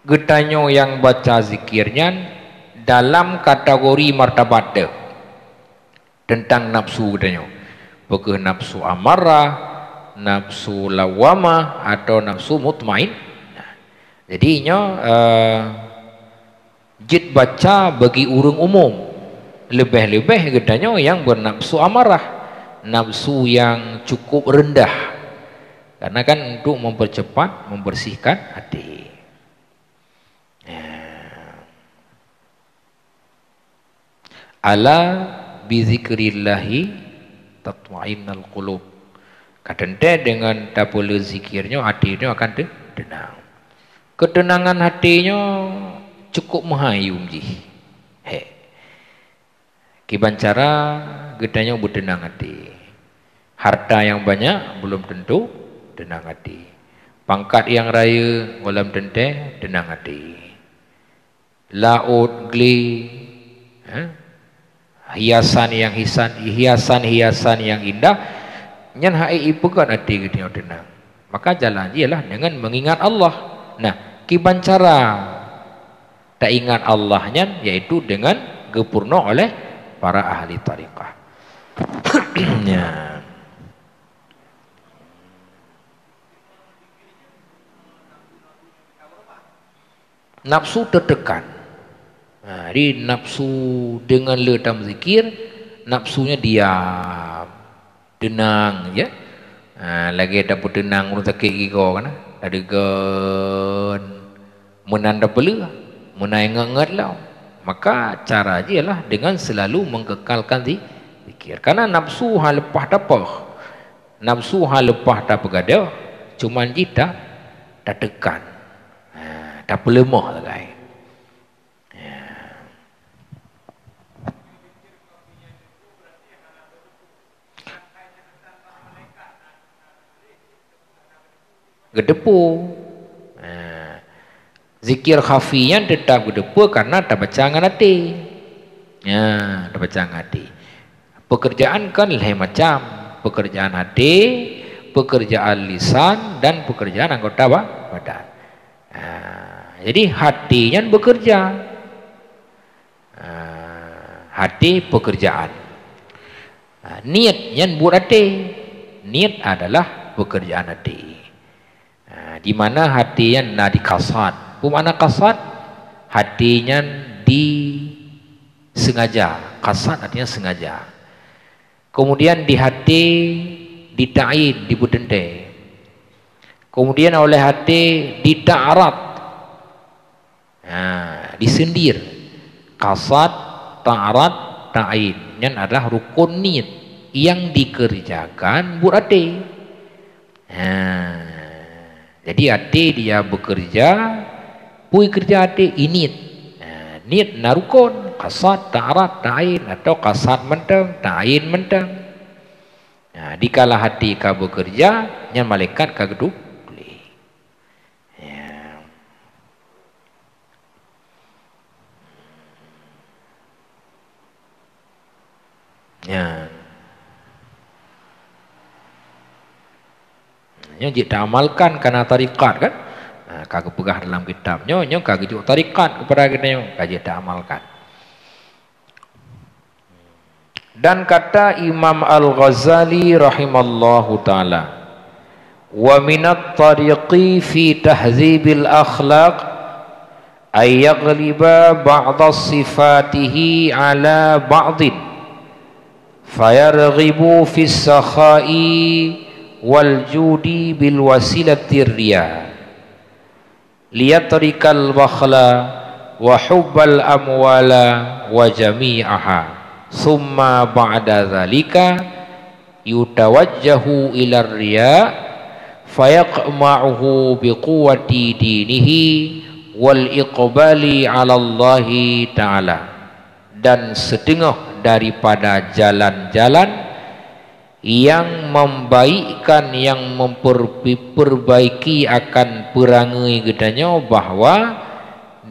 geutanyoe nyang baca zikir nyan dalam kategori martabat deuh tentang nafsu geutanyoe. Peu kheueh nafsu amarah, nafsu lawamah, atau nafsu mutmainnah. Jadi, nyoe, eh, jeuet baca bagi ureuëng umum. Leubeh-leubeh geutanyoe nyang beunafsu amarah, nafsu nyang cukup rendah. Karena kan untuk mempercepat, membersihkan hati. Nah. "Ala bizikrillahi tatmainnul qulub." Ka teuntée deungon tapeuleueh zikir nyoe, até nyoe akan te-, teunang. Keuteunangan até nyoe cukup meuhai yum jih. He. Kiban cara geutanyoe beuteunang até. Harta nyang banyak belum tentu teunang até. Pangkat nyang rayeuk gohlom teuntée teunang até. Laôt, glé, eh, hiasan nyang hisan, hiasan-hiasan nyang indah, nyan hana ipeugét até geutanyoe teunang. Maka jalan jih ialah deungon meungingat Allah. Nah, kiban cara taingat Allah nyan, yaitu deungon geupeurunoe oleh para ahli tarekat. Nyan. Nafsu teutekan. Ha, jadi nafsu deungon le tameuzikir, nafsunya diam, teunang, ya. Ha, lagée tapeuteunang ureuëng sakét gigoe kan, tadeugon, meunan tapeuleueh, meunan ingat-ingat lom. Maka cara jih ialah deungon seulalu mengkekalkan zi-, zikir. Karena nafsu hana leupah tapoh. Nafsu hana leupah tapeugadôh, cuman jih ta-, tateukan. Ha, tapeuleumoh sagai. Ya. Geuteupeue. Ha. Zikir khafi nyan teutap geuteupeue karena tabaca ngon até. Ya, tabaca ngon até. Pekerjaan kan lhée macam. Pekerjaan até, pekerjaan lisan, dan pekerjaan anggota ba-, badan. Ha, jadi até nyan bekerja. Ha, até pekerjaan. Ha, niet nyan buet até. Niet adalah pekerjaan até. Ha, di mana até nyan na di kasad. Peue makna kasad? Até nyan disengaja. Kasad artinya sengaja. Kemudian di até dita'yin, dipeuteuntée. Kemudian oleh até dita'arad. Ha, disindir. Kasad, ta'arad, ta'yin. Nyan adalah rukun niet nyang dikerjakan buet até. Ha. Jadi até dia bekerja, peue keureuja até? Niet. Ha, niet na rukun, kasad, ta'arad, ta'yin, atau kasad mantong, ta'yin mantong. Ha, dikala até ka bekerja, nyan malaikat ka geutulak. Ya. Ya. Nyoe jeuet taamalkan kana tarekat kan? Nah, ka geupeugah dalam kitab nyoe, nyoe ka geujok tarekat keupada geutanyoe, ka jeuet taamalkan. Dan kata Imam Al-Ghazali rahimallahu taala, "Wa minat tariqi fi tahzibil akhlaq ay yaghliba ba'da sifatihi ala ba'din, fayarghibu fis sakha'i wal judi bil wasilatir riya." Liyatrikal bakhla wa hubbal amwala wa jami'aha, summa ba'da dzalika yutawajjahu ilar riya, fayaqma'uhu biquwwati dinihi wal iqbali 'alallahi ta'ala. Dan setengah daripada jalan-jalan yang membaikkan, yang memperbi-, perbaiki akan peurangui geutanyoe bahwa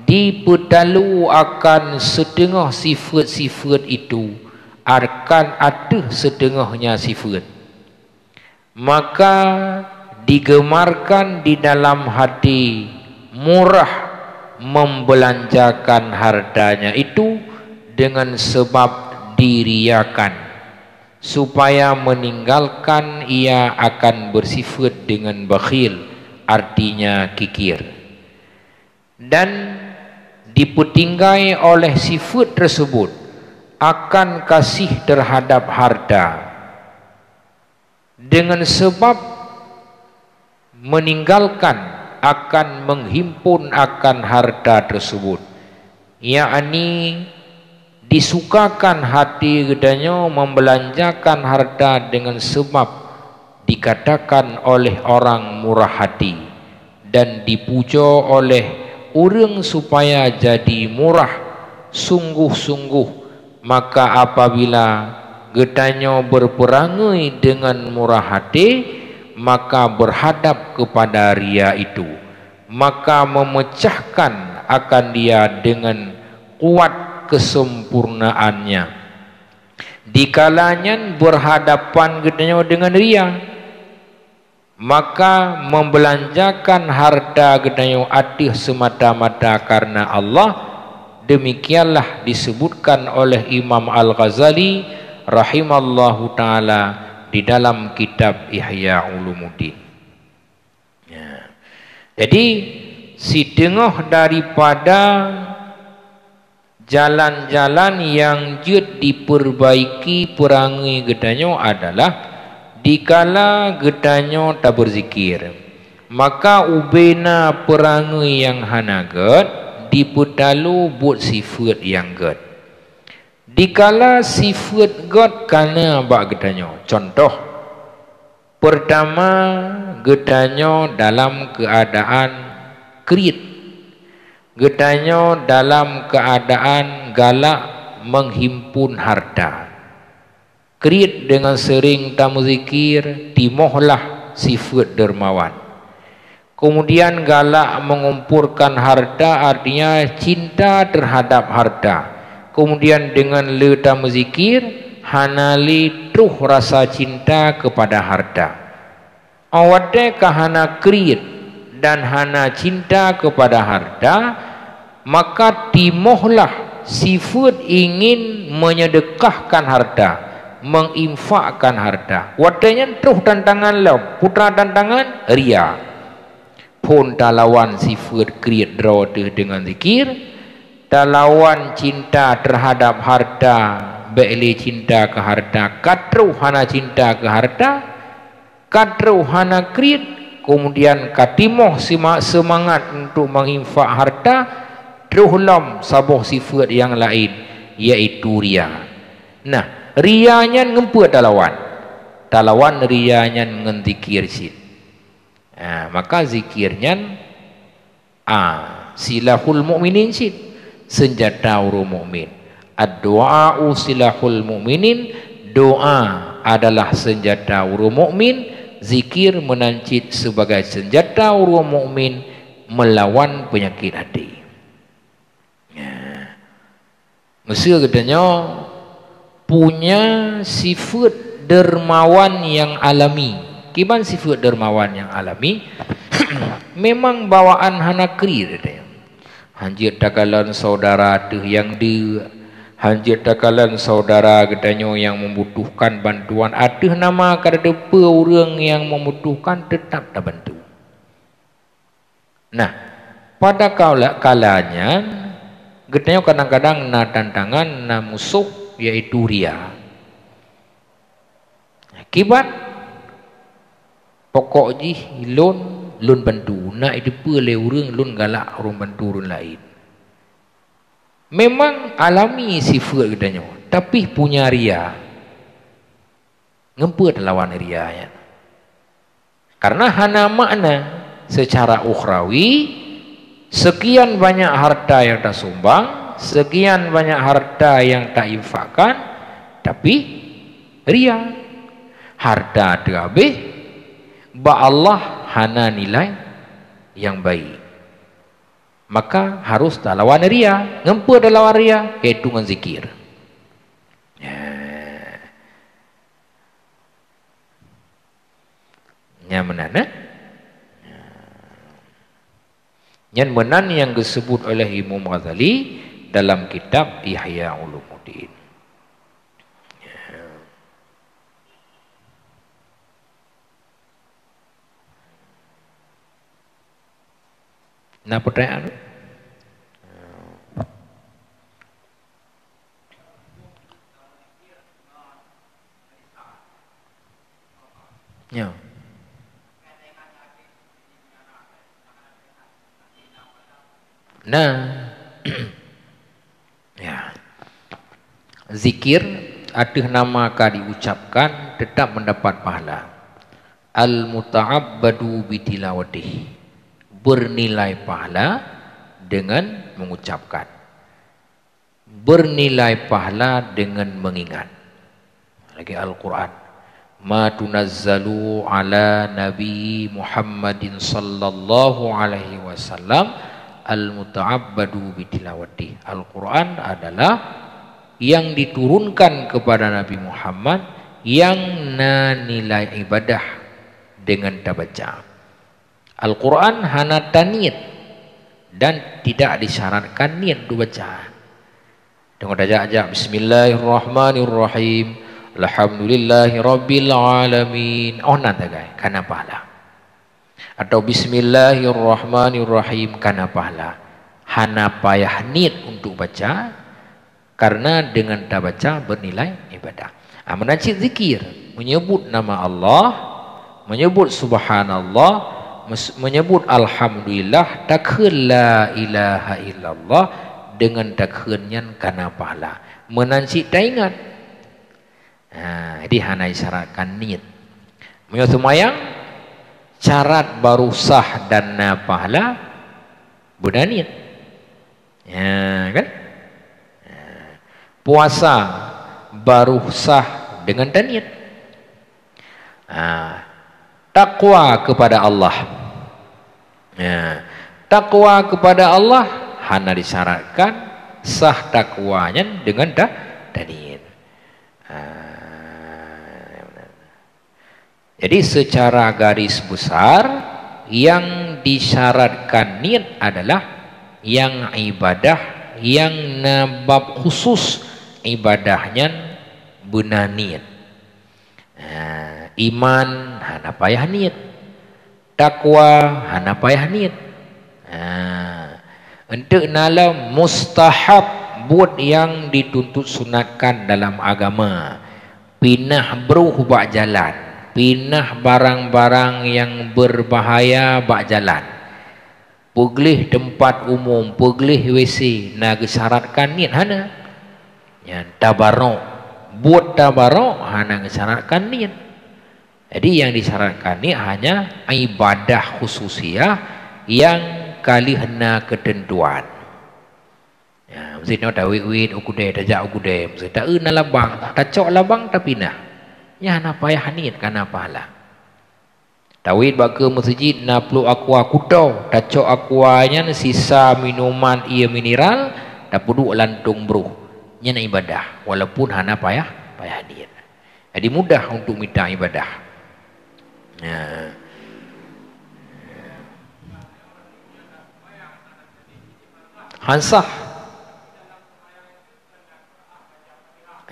dipeutalu akan setengah sifeuet-sifeuet itu akan ateueh siteungohnya sifeuet. Maka digemarkan di dalam hati murah membelanjakan hartanya itu dengan sebab diriakan, supaya meninggalkan ia akan bersifat dengan bakhil, artinya kikir. Dan dipetinggai oleh sifat tersebut akan kasih terhadap harta, dengan sebab meninggalkan akan menghimpun akan harta tersebut, yakni disukakan hati geutanyoe membelanjakan harta dengan sebab dikatakan oleh orang murah hati dan dipuja oleh ureuëng supaya jadi murah sungguh-sungguh. Maka apabila geutanyoe berperangai dengan murah hati, maka berhadap kepada ria itu, maka memecahkan akan dia dengan kuat kesempurnaannya. Dikala nyan berhadapan geutanyoe dengan ria, maka membelanjakan harta geutanyoe ateueh semata-mata karena Allah. Demikianlah disebutkan oleh Imam Al-Ghazali rahimallahu taala di dalam kitab Ihya Ulumuddin. Ya. Jadi, siteungoh daripada jalan-jalan nyang jeuet dipeurbaiki peurangui geutanyoe adalah dikala geutanyoe tabeuzikir. Maka ubena peurangui nyang hana gét dipeutalo buet sifeuet nyang gét. Dikala sifeuet gét kana bak geutanyoe, cuntoh, peurtama, geutanyoe dalam keuadaan kriet. Geutanyoe dalam keuadaan galak menghimpun harta. Kriet deungon seuring tameuzikir, timohlah sifeuet dermawan. Keumudian galak mengumpulkan harta, artinya cinta terhadap harta. Keumudian deungon le tameuzikir, hana le troh rasa cinta keupada harta. Óh watée ka hana kriet dan hana cinta keupada harta, maka timohlah sifeuet ingin meunyeudeukakan harta, menginfakkan harta. Watée nyan troh tantangan lom, putra tantangan ria. Phon talawan sifeuet kriet droe teuh deungon zikir, talawan cinta terhadap harta, bék lé cinta keu harta, ka troh hana cinta keu harta, ka troh hana kriet, keumudian ka timoh sima-, seumangat untuk menginfak harta, troh lom saboh sifeuet nyang laén, yaitu ria. Nah, ria nyan ngon peue talawan? Talawan ria nyan ngon zikir cit. Ha, maka zikir nyan, a, silahul mukminin cit, seunjata ureuëng mukmin. Ad-du'a'u silahul mukminin, doa adalah seunjata ureuëng mukmin, zikir meunan cit sebagai seunjata ureuëng mukmin meulawan peunyakét até. Ya. Meuseu geutanyoe punya sifeuet dermawan nyang alami. Kiban sifeuet dermawan nyang alami, memang bawaan hana kriet geutanyoe. Hanjeuet takalon saudara teuh nyang deuk, hanjeuet takalon saudara geutanyoe nyang membutuhkan bantuan ateueh nama ka tateupeue ureuëng nyang membutuhkan, teutap tabantu. Nah, pada kala, kala nyan, geutanyoe kadang-kadang na tantangan, na musoh, yaitu ria. Akibat pokok jih lôn, lôn bantu, na jiteupeue lé ureuëng lôn galak ureuëng bantu ureuëng laén. Memang alami sifeuet geutanyoe, tapi punya ria. Ngon peue talawan ria nyan? Karena hana makna secara ukhrawi, sekian banyak harta yang tasumbang, sekian banyak harta yang tainfakkan, tapi ria. Harta teuhabéh, bak Allah hana nilai yang baik. Maka harus talawan ria. Ngon peue talawan ria? Yaitu ngon zikir. Ya. Nyang meunan, eh? Nyan meunan nyang geusebut oleh Imam Ghazali dalam kitab Ihya Ulumuddin. Na pertanyaan? Ya. Nah. Ya. Zikir ateueh nama ka diucapkan tetap mendapat pahala. Al-muta'abbadu bitilawatih. Bernilai pahala dengan mengucapkan. Bernilai pahala dengan mengingat. Lagi Al-Quran. Ma tunazzalu ala Nabi Muhammadin sallallahu alaihi wasallam al-muta'abbadu bitilawatih. Al-Quran adalah yang diturunkan kepada Nabi Muhammad yang na nilai ibadah dengan tabaca. Al-Quran hana taniet dan tidak disyaratkan niet untuk baca. Tengok tajak-jak, "Bismillahirrahmanirrahim. Alhamdulillahirabbil alamin." Oh, na tagai, kana pahala. Atau "Bismillahirrahmanirrahim," kana pahala. Hana payah niet untuk baca, karena dengan tabaca bernilai ibadah. Ah, meunan cit zikir, menyebut nama Allah, menyebut subhanallah, mes-, menyebut alhamdulillah, takheun la ilaha illallah, dengan takheun nyan kana pahala. Meunan cit taingat. Ha, jadi hana disyaratkan niet. Meunyoe seumayang, syarat baru sah dan na pahala, beuna niet. Ya, kan? Ya. Puasa baru sah dengan taniet. Ha, takwa kepada Allah. Ya. Takwa kepada Allah hana disyaratkan sah takwa nyan dengan ta-, taniet. Ha. Jadi, secara garis besar, yang disyaratkan niet adalah yang ibadah yang na bab khusus ibadah nyan beuna niet. Ha, iman hana payah niet. Takwa hana payah niet. Ha, eunteuk na lom mustahab, buet nyang dituntut sunatkan dalam agama. Pinah broh bak jalan, pinah barang-barang nyang berbahaya bak jalan, peugleh teumpat umum, peugleh W C, na geusyaratkan niet? Hana. Nyan tabarok. Buet tabarok hana geusyaratkan niet. Jadi, nyang disyaratkan niet hanya ibadah khususiah nyang ka lheueh na keuteuntuan. Ya, miseu nyoe tawét-wét u keudè, tajak u keudè, miseu taeu na labang, tacok labang tapinah. Nyan hana payah niet, kana pahala. Tawét bak keue meuseujid na pluek aqua kuto, tacok aqua nyan sisa minuman ié mineral, tapeuduek lantong broh. Nyan ibadah, walaupun hana payah, payah niet. Jadi mudah untuk mita ibadah. Ya. Han sah.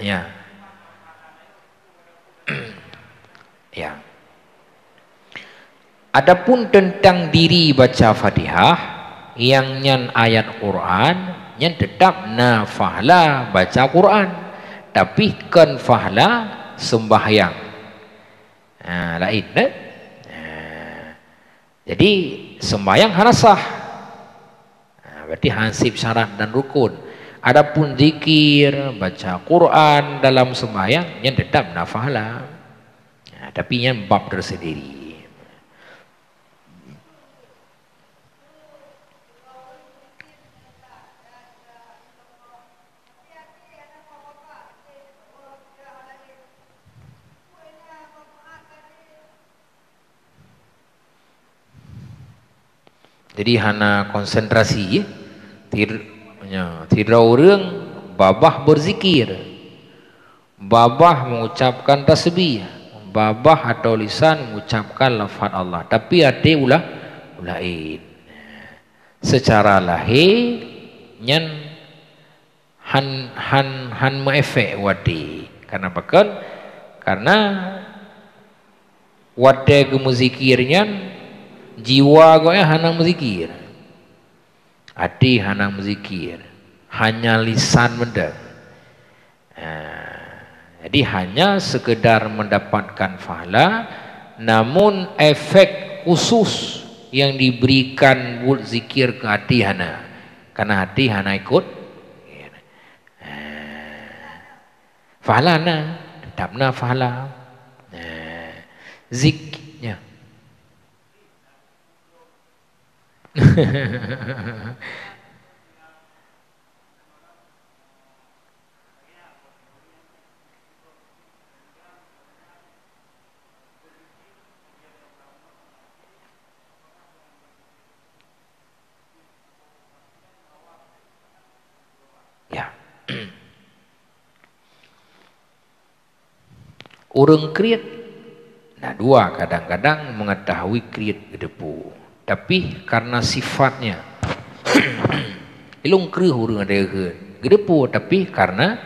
Ya. Ya. Adapun teuntang diri baca Fatihah, nyang nyan ayat Quran, nyan teutap na pahala baca Quran, tapi kon pahala seumbahyang. Ha, laén, eh? Ha. Jadi, seumbahyang hana sah. Ha, berarti han sép syarat dan rukun. Adapun zikir, baca Quran dalam seumbahyang, nyan teutap na pahala. Ha, tapi nyan bab tersendiri. Jadi hana konsentrasi, ya. Tid-, ya, sidroe ureuëng babah berzikir, babah mengucapkan tasbih, babah atau lisan mengucapkan lafaz Allah, tapi até ulah, ulaén. Secara lahé nyan han, han, han meuefek u até. Karena pakon? Karena watée geumeuzikir nyan, jiwa gobnyan hana meuzikir. Até hana meuzikir, hanya lisan mantong. Ah, jadi hanya sekedar mendapatkan pahala, namun efek khusus yang diberikan buet zikir keu até hana. Karena até hana ikut. Ah, pahala na, tetap na pahala. Ah, zik-, ya. Ya. Ureuëng kriet na dua, kadang-kadang mengetahui kriet geuteupeue, tapi karena sifatnya. Ilong kreueh ureuëng ada geuteupeue, tapi karena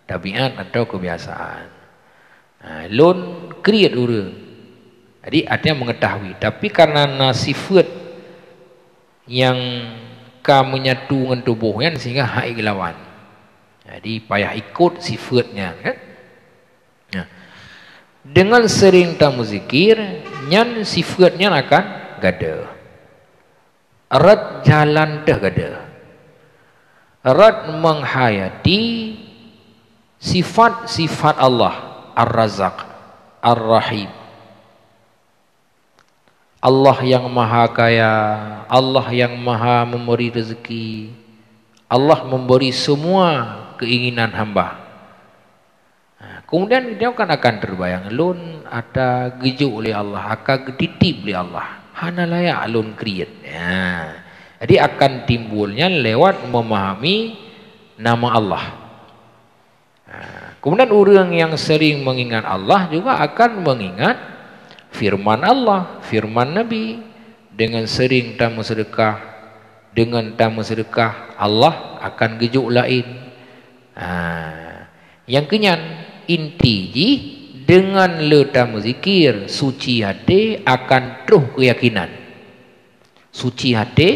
tabiat atau kebiasaan. Ha, lôn kriet ureuëng. Jadi, artinya mengetahui. Tapi karena na sifat nyang ka menyatu ngon tuboh nyan sehingga hai geulawan. Jadi, payah ikut sifat nyan, kan? Nah, dengan sering tamuzikir, nyan sifat nyan akan gadôh. Rot jalan teuh gadôh. Rot menghayati sifat-sifat Allah, Ar-Razzaq, Ar-Rahim. Allah yang Maha Kaya, Allah yang Maha Memberi rezeki, Allah memberi semua keinginan hamba. Ha, kemudian dia kan akan terbayang, lôn ata geujok lé Allah, akan geutitip lé Allah. Hana layak lôn kriet. Ha. Jadi akan timbulnya lewat memahami nama Allah. Ha, kemudian ureuëng yang sering mengingat Allah juga akan mengingat firman Allah, firman Nabi. Dengan sering tameuseudekah, dengan tameuseudekah, Allah akan geujok laén. Ha, nyang keunyan, inti jih, dengan le tameuzikir, suci até akan troh keuyakinan. Suci até,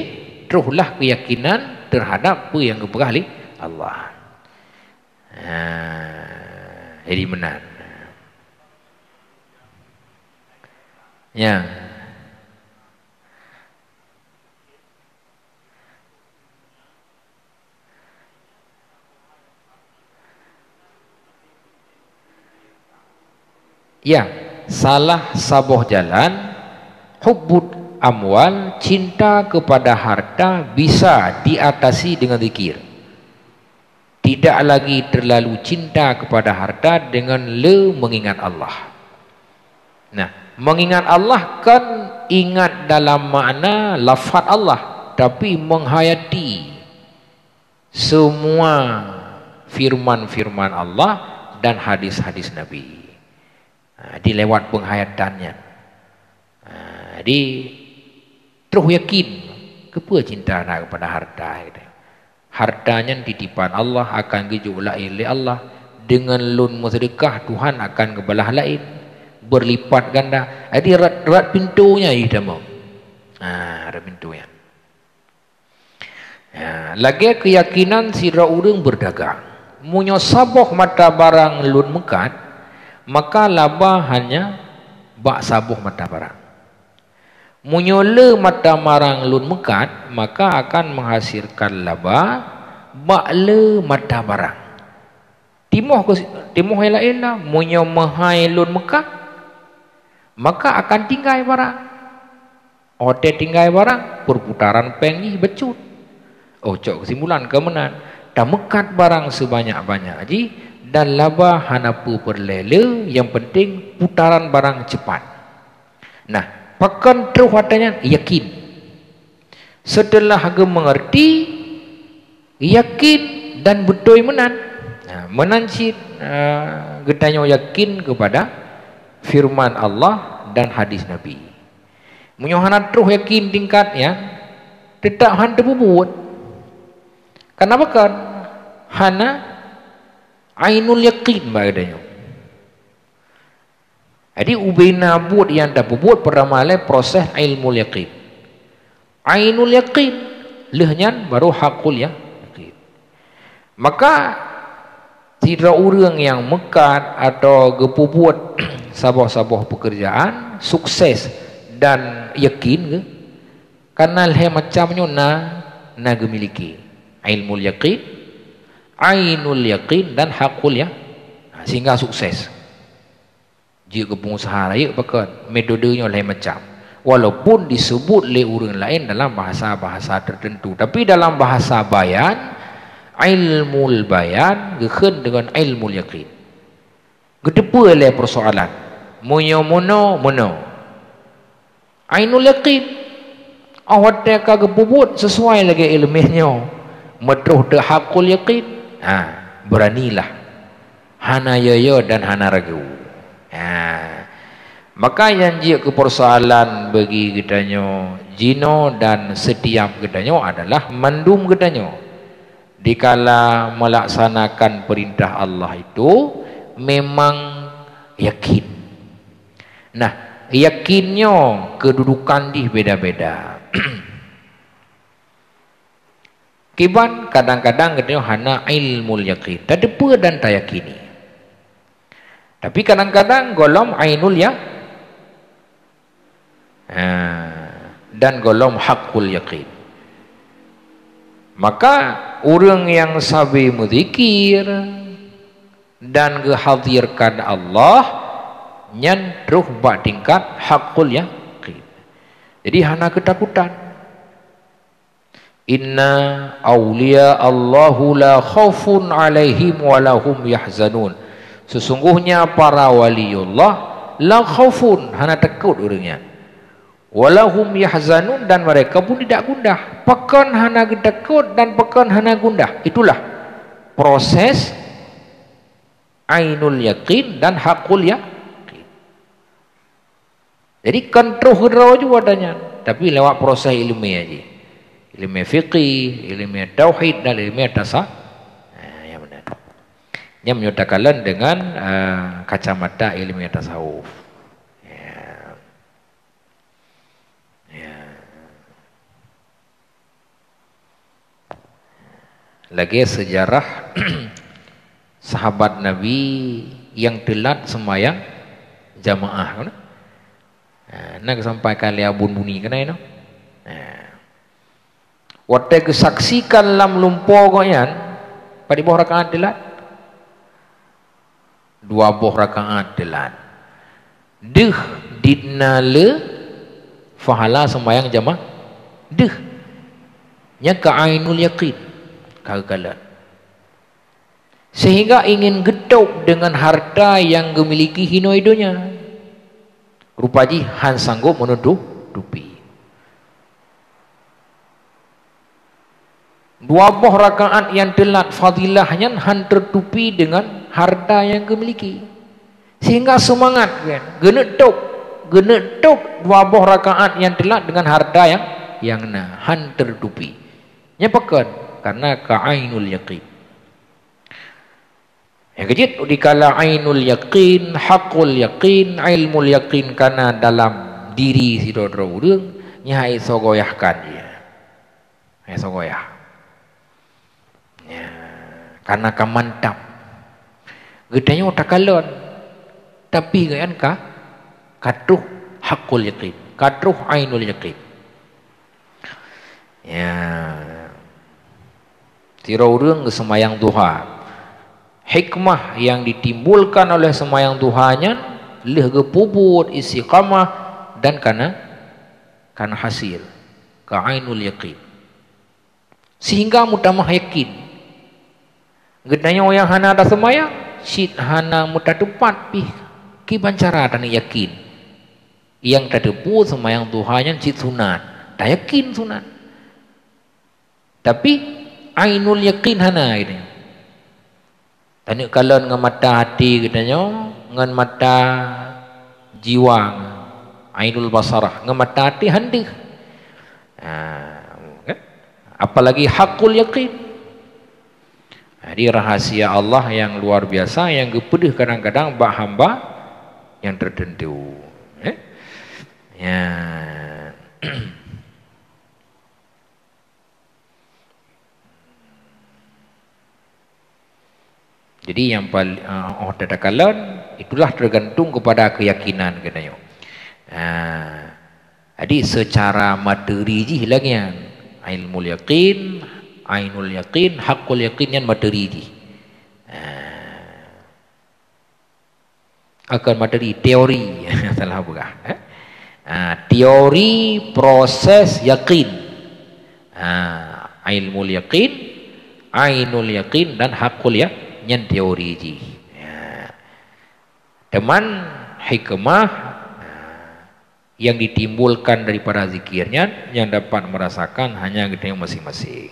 trohlah keuyakinan terhadap peue nyang geupeugah lé Allah. Ha, jadi meunan. Ya. Ya, salah saboh jalan, hubbul amwal, cinta kepada harta, bisa diatasi dengan zikir. Tidak lagi terlalu cinta kepada harta dengan le mengingat Allah. Nah, mengingat Allah kan ingat dalam makna lafaz Allah, tapi menghayati semua firman-firman Allah dan hadis-hadis Nabi. Ha, di lewat penghayatan nyan. Ha, jadi, troh yakin, keupeue cinta na keupada harta, gitu. Harta nyan titipan Allah, akan geujok laén lé Allah. Dengan lôn meuseudekah, Tuhan akan geubalah laén, berlipat ganda. Jadi, rot, rot pintoe nyan jitamong. Ha, rot pintoe nyan. Ya, lagée keuyakinan sidroe ureuëng beudagang. Meunyoe saboh mata barang lôn meukat, maka laba hanya bak saboh mata barang. Meunyoe le mata barang lôn meukat, maka akan menghasilkan laba bak le mata barang. Timoh keu, timoh nyang laén lah, meunyoe meuhai lôn meukat, maka akan tinggai barang. Watée tinggai barang, perputaran péng jih bacut. Oh, cok keusimpulan keu meunan, tameukat barang seubanyak-banyak jih dan laba hana peue peureulée le, nyang penting putaran barang cepat. Nah, pakon troh watée nyan? Yakin. Seuteulah geumeungeurti, yakin dan beutôi meunan. Nah, meunan cit, eh, geutanyoe yakin keupada firman Allah dan hadis Nabi. Meunyoe hana troh yakin tingkat nyan, teutap han teupeubuet. Kenapa kan? Hana ainul yakin bak geutanyoe. Jadi, ubena buet nyang tapeubuet, peurtama lé proses ilmu yakin. Ainul yakin, lheueh nyan baru hakul ya-, yakin. Maka, sidroe ureuëng nyang meukat atau geupeubuet saboh-saboh peukeurjaan, sukses dan yakin geuh, karena lhée macam nyoe na, na geumiliki. Ilmu yakin, ainul yakin dan hakul ya-, sehingga sukses. Jeuet keu peungusaha rayeuk pakon, metode nyoe laén macam. Walaupun disebut lé ureuëng laén dalam bahasa-bahasa tertentu, tapi dalam bahasa bayan, ilmul bayan geukheun deungon ilmul yakin. Geuteupeue lé persoalan, meunyoe meunoe, meunoe. Ainul yakin. Oh watée ka geupeubuet sesuai lagée iéleumé nyoe, meutroh teuhakul yakin, ha, beranilah. Hana yoyo dan hana ragu. Ha. Maka nyang jeuet keu persoalan bagi geutanyoe jinoe dan setiap geutanyoe adalah mandum geutanyoe dikala melaksanakan perintah Allah itu memang yakin. Nah, yakin nyoe keududukan jih beda-beda. Kiban kadang-kadang geutanyoe hana ilmul yakin, tateupeue dan tayakini. Tapi kadang-kadang gohlom ainul ya-, ha, dan gohlom hakul yakin. Maka ureuëng nyang sabe meuzikir dan geuhadirkan Allah, nyan troh bak tingkat hakul yakin. Jadi hana keutakutan. Inna auliya Allahu la khaufun alaihim wa lahum yahzanun. Sesungguhnya para waliullah la khaufun, hana takot ureuëng nyan. Wa lahum yahzanun, dan mereka pun tidak gundah. Pakon hana geutakot dan pakon hana gundah. Itulah proses ainul yakin dan hakul yakin. Jadi kan troh keudroe jua tanyan, tapi lewat proses ilmiah jih. Ilmiah fikih, ilmiah tauhid dan ilmiah tasa-, ha, nyang beuna. Nyan meunyoe takalon deungon, eh, kacamata ilmiah tasawuf. Ya. Ya. Lagée seujarah sahabat Nabi nyang teulat seumayang jamaah, kan? Ha, na geusampaikan lé Abon Buni keunan, no? Ha. Watée geusaksikan lam lumpoe gobnyan, padum boh rakaat teulat? Dua boh rakaat teulat. Deuh dinan le pahala seumayang jamaah. Deuh. Nyan ka ainul yakin. Ka geukalon. Sehingga ingin geutôb deungon harta nyang geumiliki hinoe donya. Rupa jih han sanggob meunutup tupi. Dua boh rakaat nyang teulat fadilah nyan han teutupi deungon harta nyang geumiliki. Sehingga seumangat geuneuk tôb, geuneuk tôb dua boh rakaat nyang teulat deungon harta nyang, nyang na, han teutupi. Nyan pakon? Karena ka ainul yaqin. Nyang keujeuet dikala ainul yaqin, hakul yaqin, ilmul yaqin kana dalam diri sidroe-droe ureuëng, nyan hai sogoyahkan jih. Hai sogoyah. Ya, kana ka mantap. Geutanyoe takalon, tapi geuyan ka, ka troh hakul yaqin, ka troh ainul yaqin. Ya. Sidroe ureuëng geuseumayang duha. Hikmah nyang ditimbulkan oleh seumayang duha nyan lheueh geupeubuet istiqamah dan kana, kana hasil, ka ainul yaqin. Sehingga meutamah yakin. Geutanyoe nyang hana taseumayang, cit hana meutateupat pih kiban cara taneuk yakin. Nyang tateupeue seumayang duha nyan cit sunat, tayakin sunat. Tapi ainul yakin hana geutanyoe. Taneuk kalon ngon mata hati geutanyoe, ngon mata jiwa, ainul basarah, ngon mata até han deuh. Ha, kan? Apalagi haqqul yaqin. Jadi rahasia Allah yang luar biasa yang geupeudeuh kadang-kadang bak hamba yang tertentu. Eh? Ya. Jadi yang pal-, eh, oh, tatakalon, itulah tergantung kepada keyakinan geutanyoe. Ah, jadi secara materi jih lagèe nyan. Ilmul yaqin, ainul yaqin, haqqul yaqin nyan materi jih. Ah. Akan materi teori. Salah peugah, eh? Ah, teori proses yakin. Ah, ilmul yaqin, ainul yaqin dan haqqul ya-, nyan teori jih. Ya. Teuma hikmah, ah, yang ditimbulkan daripada zikir nyan yang dapat merasakan hanya geutanyoe masing-masing.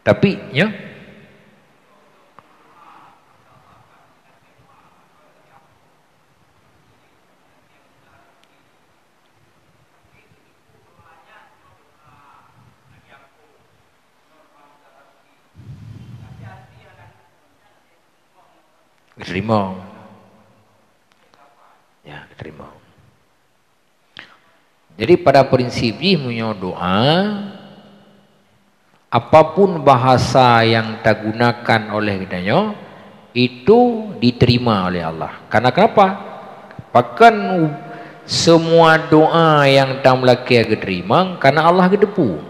Tapi, ya. Geuteurimong. Ya, geuteurimong. Jadi, pada prinsip jih, meunyoe doa, apapun bahasa yang tagunakan oleh geutanyoe, itu diterima oleh Allah. Karena kenapa? Pakon semua doa nyang tameulakèe geuteurimong, karena Allah geuteupeue.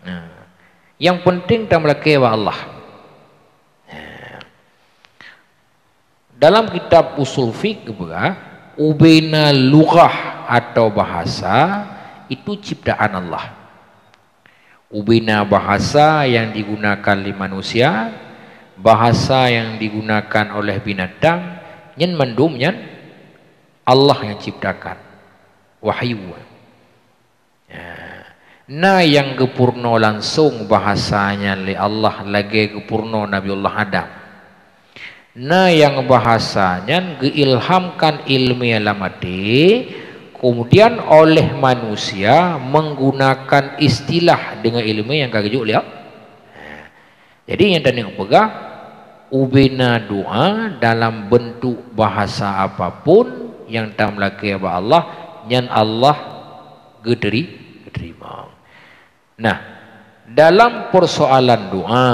Nah, nyang penting tameulakèe bak Allah. Nah, dalam kitab Usul Fiqh geupeugah, ubena lughah atau bahasa itu ciptaan Allah. Ubena bahasa yang digunakan lé manusia, bahasa yang digunakan oleh binatang, nyan mandum nyan Allah yang ciptakan. Wahyu. Ya. Na nyang geupeurunoe langsong bahasa nyan lé Allah lagèe geupeurunoe Nabiullah Adam. Na nyang bahasa nyan geuilhamkan ileumèe lam até, kemudian oleh manusia menggunakan istilah deungon ileumèe nyang ka geujok lé Allah. Jadi, nyang tanyoe peugah, ubena doa dalam bentuk bahasa apapun nyang tameulakèe bak Allah, nyan Allah geuteri-, geuteurimong. Nah, dalam persoalan doa,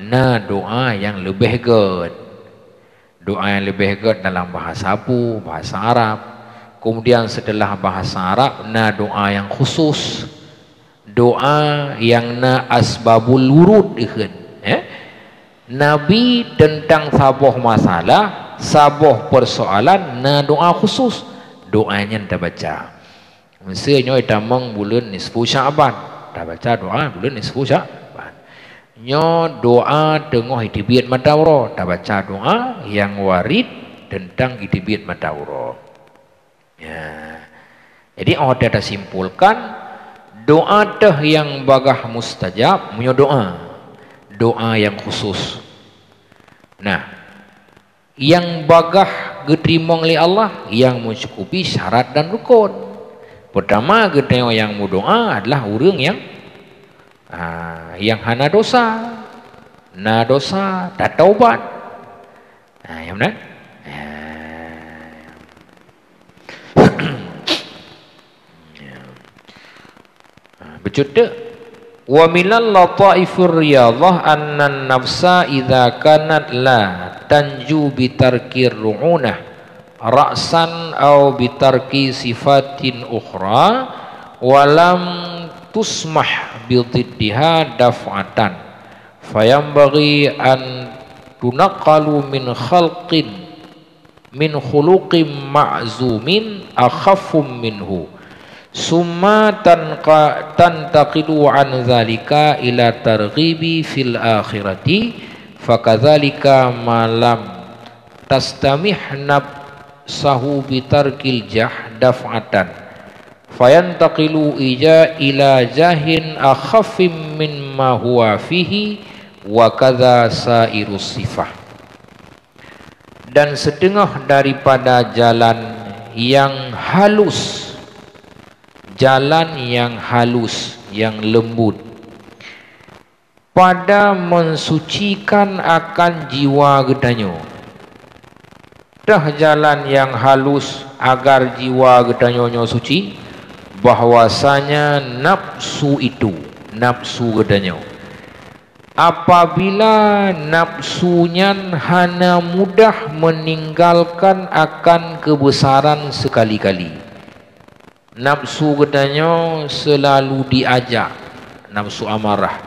na doa nyang leubeh gèt. Doa nyang leubeh gèt dalam bahasa peue? Bahasa Arab. Kemudian setelah bahasa Arab, na doa nyang khusus. Doa nyang na asbabul wurud dikheun, eh? Nabi teuntang saboh masalah, saboh persoalan, na doa khusus. Doa nyan tabaca. Meuseu nyoe tamong buleuen nisfu Sya'ban, tabaca doa buleuen nisfu Sya'ban. Nyoe doa teungoh jiteubiet mata uroe, tabaca doa nyang warid teuntang jiteubiet mata uroe. Ya. Jadi, 'oh watèe tasimpulkan, doa teuh nyang bagah mustajab meunyoe doa, doa nyang khusus. Nah, nyang bagah geuteurimong lé Allah, nyang meucukupi syarat dan rukon. Peutama, geutanyoe nyang meudoa adalah ureueng nyang, ah, nyang hana dosa. Na dosa, tataubat. Ah, nyang meunan? Ah. Ah, bacut teuk. Wa minal lataifir riyadhah annan nafsa idza kanat la tanju bitarkir ru'unah ra'san au bitarki sifatin ukhra wa lam tusmah bididdiha daf'atan. Fayambaghi an tunaqalu min khalqin, min khuluqin ma'zumin akhaffu minhu. Summa tanqa-, tantaqilu an dzalika ila targhibi fil akhirati, fakadzalika ma lam tastamih nafsahu bitarkil jah daf'atan. Fayantaqilu ija ila jahin akhaffim mimma huwa fihi, wa kadza sairus sifah. Dan setengah daripada jalan yang halus, jalan yang halus, yang lembut, pada mensucikan akan jiwa geutanyoe. Teuh jalan nyang halus agar jiwa geutanyoe nyoe suci, bahwasanya nafsu itu, nafsu geutanyoe, apabila nafsu nyan hana mudah meninggalkan akan kebesaran sekali-kali. Nafsu geutanyoe selalu diajak, nafsu amarah,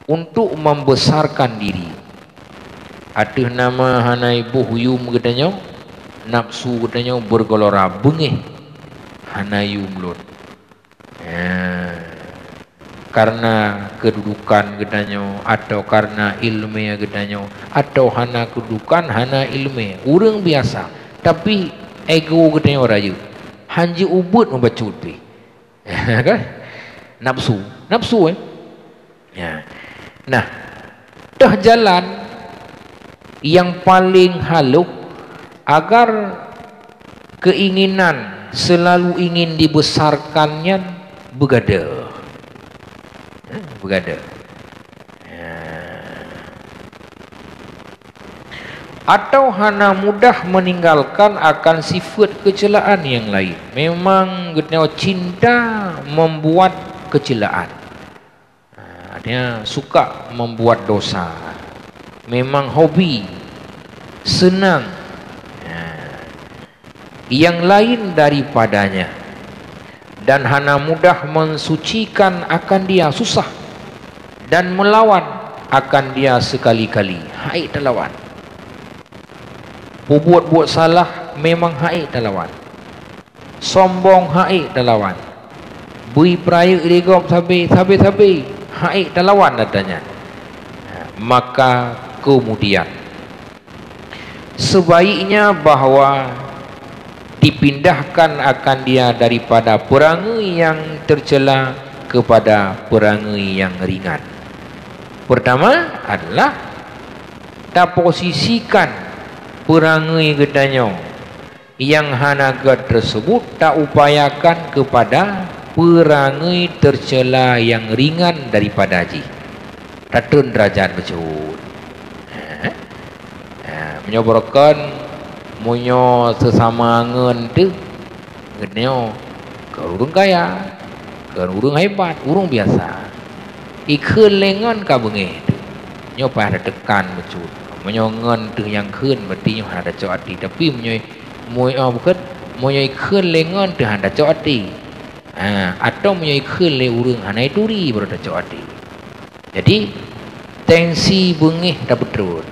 untuk membesarkan diri. Ateueh nama hana iboh yum geutanyoe, nafsu geutanyoe bergelora, beungéh, hana yum lôn. Ya. Karena kedudukan geutanyoe, atau karena ileumé geutanyoe, atau hana kedudukan, hana ileumé, ureuëng biasa, tapi ego geutanyoe rayeuk, hanjeuet ubeuet mubacut pih. Kan? Nafsu, nafsu, eh? Ya. Nah, teuh jalan yang paling halus agar keinginan selalu ingin dibesarkan nyan beugada. Eh, beugada. Ya. Atau hana mudah meninggalkan akan sifat kecelakaan yang lain. Memang geutanyoe cinta membuat kecelakaan. Ha, artinya suka membuat dosa. Memang hobi, senang. Ha. Yang lain daripadanya. Dan hana mudah mensucikan akan dia, susah. Dan melawan akan dia sekali-kali. Hak talawan. Peubuet-buet salah memang hak talawan. Sombong hak talawan. Bui peurayeuk lé gob sabe, sabe-sabe hak talawan ata nyan. Maka kemudian, sebaiknya bahwa dipindahkan akan dia daripada peurangui nyang teucela kepada peurangui nyang ringan. Pertama adalah taposisikan peurangui geutanyoe nyang hana gét tersebut, taupayakan kepada peurangui teucela nyang ringan daripada jih. Tatreun derajat bacut. Ha? Ha, meunyoe barokon, meunyoe seusama ngon teuh, geutanyoe kon ureuëng kaya, kon ureuëng hebat, ureuëng biasa. Ikheun lé ngon ka beungéh teuh. Nyoe payah tateukan bacut. Meunyoe ngon teuh nyang kheun, berarti nyoe hana tacok até. Tapi meunyoe, meunyoe, oh, bukon, meunyoe ikheun lé ngon teuh hana tacok até. Ha, atau meunyoe ikheun lé ureuëng hana ituri baru tacok até. Jadi, tensi beungéh tapeutreun.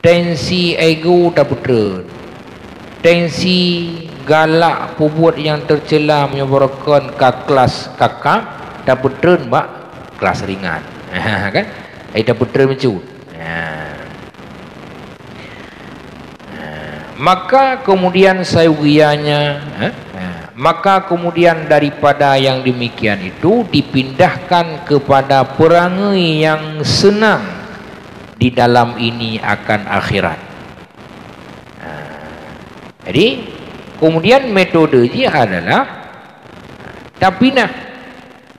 Tensi ego tapeutreun. Tensi galak peubuet nyang teucela meunyoe barokon ka kelas kakap, tapeutreun bak kelas ringan. Kan? Ai tapeutreun bacut. Ha. Ha. Maka kemudian sayugianya, ha? Ha. Maka kemudian daripada yang demikian itu dipindahkan kepada peurangui nyang senang di dalam ini akan akhirat. Ha. Jadi, kemudian metode jih adalah tapinah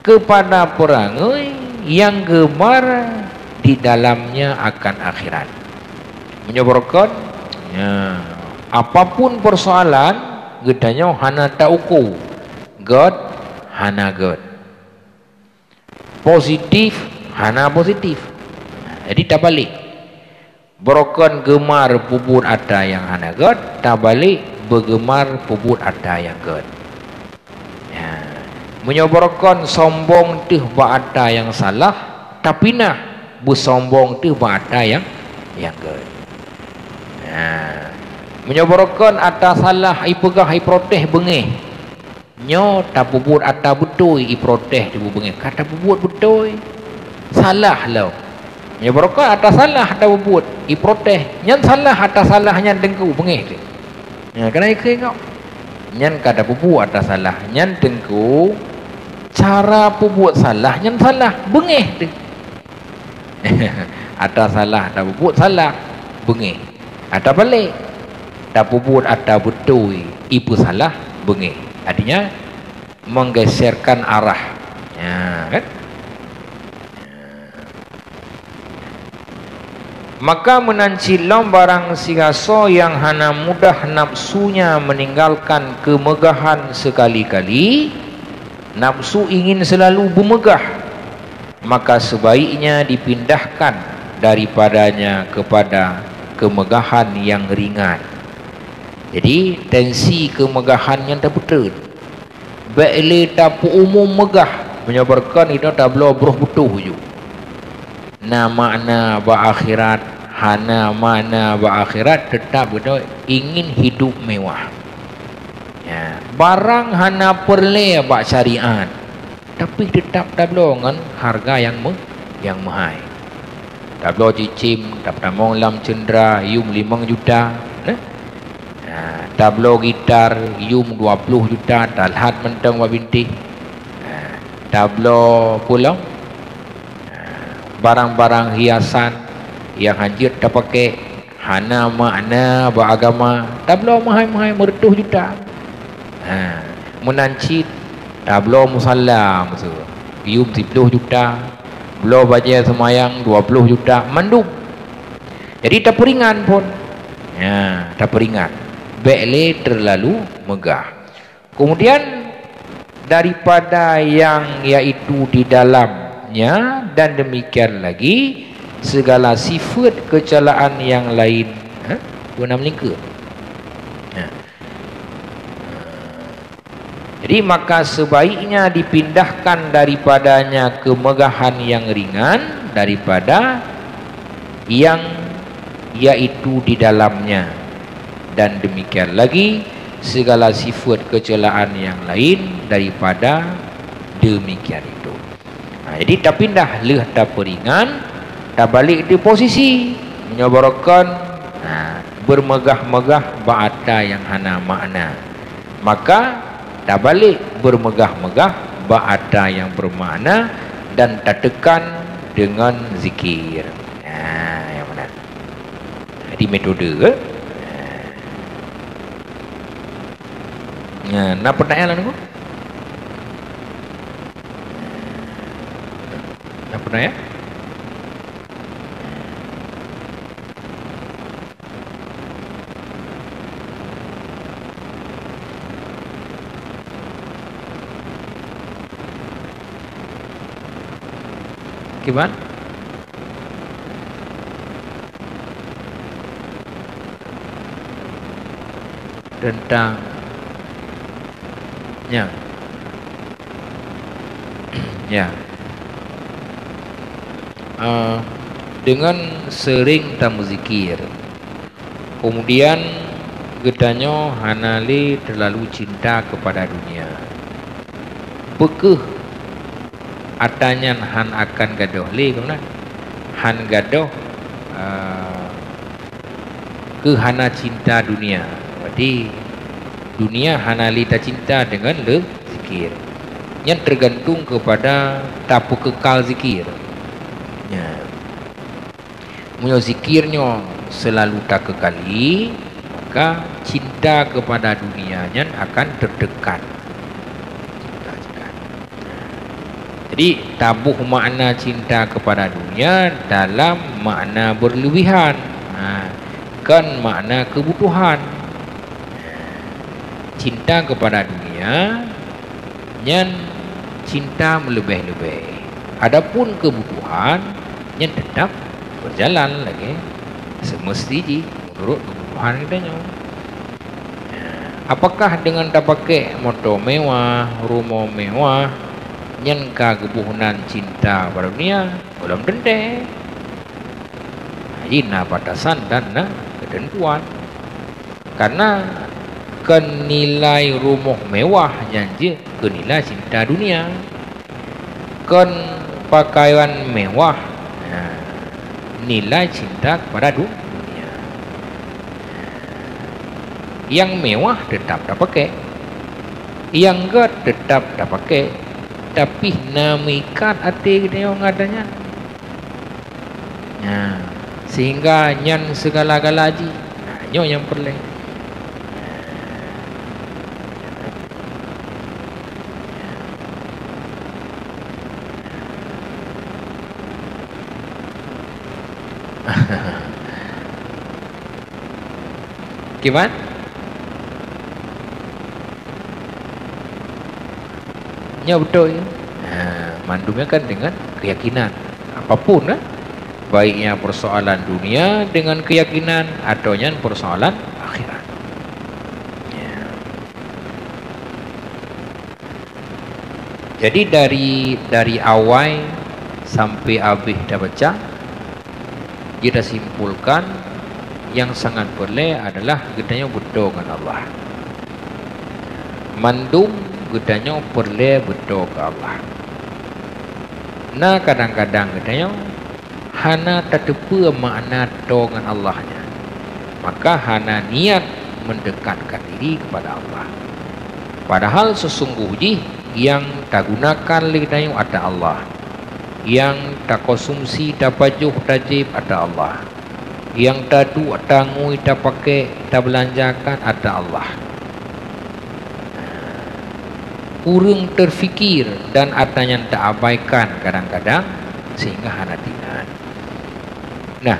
kepada peurangui nyang geumar di dalamnya akan akhirat. Meunyoe barokon, ya, apapun persoalan, geutanyoe hana tauko gét, hana gét. Positif, hana positif. Jadi tabalek. Barokon geumar peubuet atra nyang hana gét, tabalek beugeumar peubuet atra nyang gét. Ya. Meunyoe barokon sombong teuh bak atra nyang salah, tapinah beusombong teuh bak atra nyang, nyang gét. Ya. Meunyoe barokon atra salah ipeugah iprotes beungéh, nyoe tapeubuet atra beutôi iprotes teuh beungéh. Ka tapeubuet beutôi, salah lom. Nyoe barokon atra salah tapeubuet iprotes, nyan salah atra salah nyan teungku beungéh teuh. Nyan keunan ikheun ingat. Nyan ka tapeubuet atra salah nyan teungku, cara peubuet salah nyan salah, beungéh teuh. Ata salah, tapeubuet salah, beungéh. Ata balek, tapeubuet ata beutôi, ipeusalah, beungéh. Artinya, menggeserkan arah. Ya, kan? Maka meunan cit lom barang sigasoe nyang hana mudah nafsunya meninggalkan kemegahan sekali-kali, nafsu ingin selalu beumeugah, maka sebaiknya dipindahkan daripadanya kepada kemegahan yang ringan. Jadi, tensi kemegahan nyan tapeutrön. Bék lé tapeuumum meugah, meunyoe beureukan inoe tabloe broh putôh ju. Na makna bak akhirat, hana makna bak akhirat, teutap geutanyoe ingin hidup mewah. Ya, barang hana peureulée bak syariat, tapi teutap tabloe ngon hareuga nyang meu-, nyang meuhai. Tabloe cicém, tatamong lam ceundra, yum limong juta, eh? Ha, tabloe gitar, yum dua ploh juta, talhat mantong bak bintéh. Ha, tabloe peue lom? Ha, barang-barang hiasan nyang hanjeuet tapakék, hana makna bak agama, tabloe meuhai-meuhai meureutoh juta. Ha, meunan cit tabloe musalla, meusu, yum siploh juta, bloe bajée seumayang dua ploh juta, mandum. Jadi tapeuringan phon. Ya, tapeuringan. Bék lé teulalu meugah. Kemudian daripada yang yaitu di dalamnya dan demikian lagi segala sifat kecelaan yang lain, ha? Peue na meulingkeue. Ha. Jadi, maka sebaiknya dipindahkan daripadanya kemegahan yang ringan daripada yang yaitu di dalamnya, dan demikian lagi segala sifat kecelaan yang lain daripada demikian itu. Ha, jadi tapindah lheueh tapeuringan, tabalek di posisi. Meunyoe beureukan, ha, beureumeugah-meugah bak ata nyang hana makna. Maka tabalek beureumeugah-meugah bak ata nyang beumakna dan tatekan deungon zikir. Ha, nyang meunan. Jadi metode, eh? Na, na peutanyaan laén, Teungku? Na peutanyaan? Kiban? Teuntang, ya. Ya. Eh, deungon seuring tameuzikir, keumudian geutanyoe hana lé teulalu cinta keupada dunia, peu kheueh ata nyan hán akan gadôh lé, keunan? Hán gadôh, eh, keu hana cinta dunia. Berarti dunia hana lé tacinta deungon le zikir. Nyan teugantung keupada tapeukeukal zikir. Nya. Meunyoe zikir nyoe seulalu takeukali, maka cinta keupada dunia nyan akan teutekan. Jadi, taboh makna cinta keupada dunia dalam makna beurleubihan, ha, kon makna keubutuhan. Cinta keupada dunia nyan cinta meuleubeh-leubeh. Adapun keubutuhan nyan teutap beujalan lagée seumeusti jih meunurot keubutuhan geutanyoe. Apakah deungon tapakék moto mewah, rumoh mewah, nyan ka geuboh nan cinta bak dunia? Gohlom teuntée. Jadi na batasan dan na keuteuntuan. Karena kon nilai rumoh mewah nyan jeuet keu nilai cinta dunia. Kon pakaian mewah, nah, nilai cinta keupada du-, dunia. Nyang mewah teutap tapakék, nyang gét teutap tapakék, tapi na meuikat até geutanyoe ngon ata nyan. Nah, sehingga nyan segala-gala jih. Nah, nyoe nyang peureulée. Kiban? Nyoe beutôi. Ha, mandum nyan kan dengan keyakinan. Apapun, eh, baik nyan persoalan dunia dengan keyakinan atau nyan persoalan akhirat. Ya. Jadi dari, dari awai sampai abéh tabaca, jeuet tasimpulkan nyang sangat peureulée adalah geutanyoe beutôi ngon Allah. Mandum geutanyoe peureulée beutôi keu Allah. Na kadang-kadang geutanyoe hana tateupeue makna toe ngon Allah nyan, maka hana niat meudekatkan diri keupada Allah. Padahal seusunggoh jih nyang tagunakan lé geutanyoe atra Allah, nyang takonsumsi, tapajoh, tajieb atra Allah, nyang taduek, tangui, tapakék, tabeulanjakan atra Allah. Kureueng teufikir dan atra nyan taabaikan kadang-kadang sehingga hana teuingat. Nah,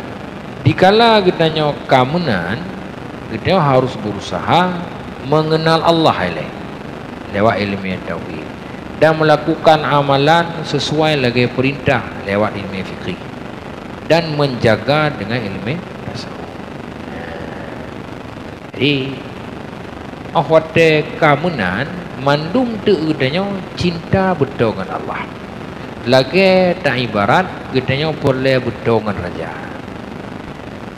dikala geutanyoe ka meunan, geutanyoe harus berusaha mengenal Allah ilée lewat ileumé tauhid dan melakukan amalan sesuai lagée peurintah lewat ileumé fikih dan menjaga dengan ileumé tasawuf. Jadi, óh watée ka meunan, mandum teuk geutanyoe cinta beutôi ngon Allah. Lagée taibarat geutanyoe peureulée beutôi ngon raja.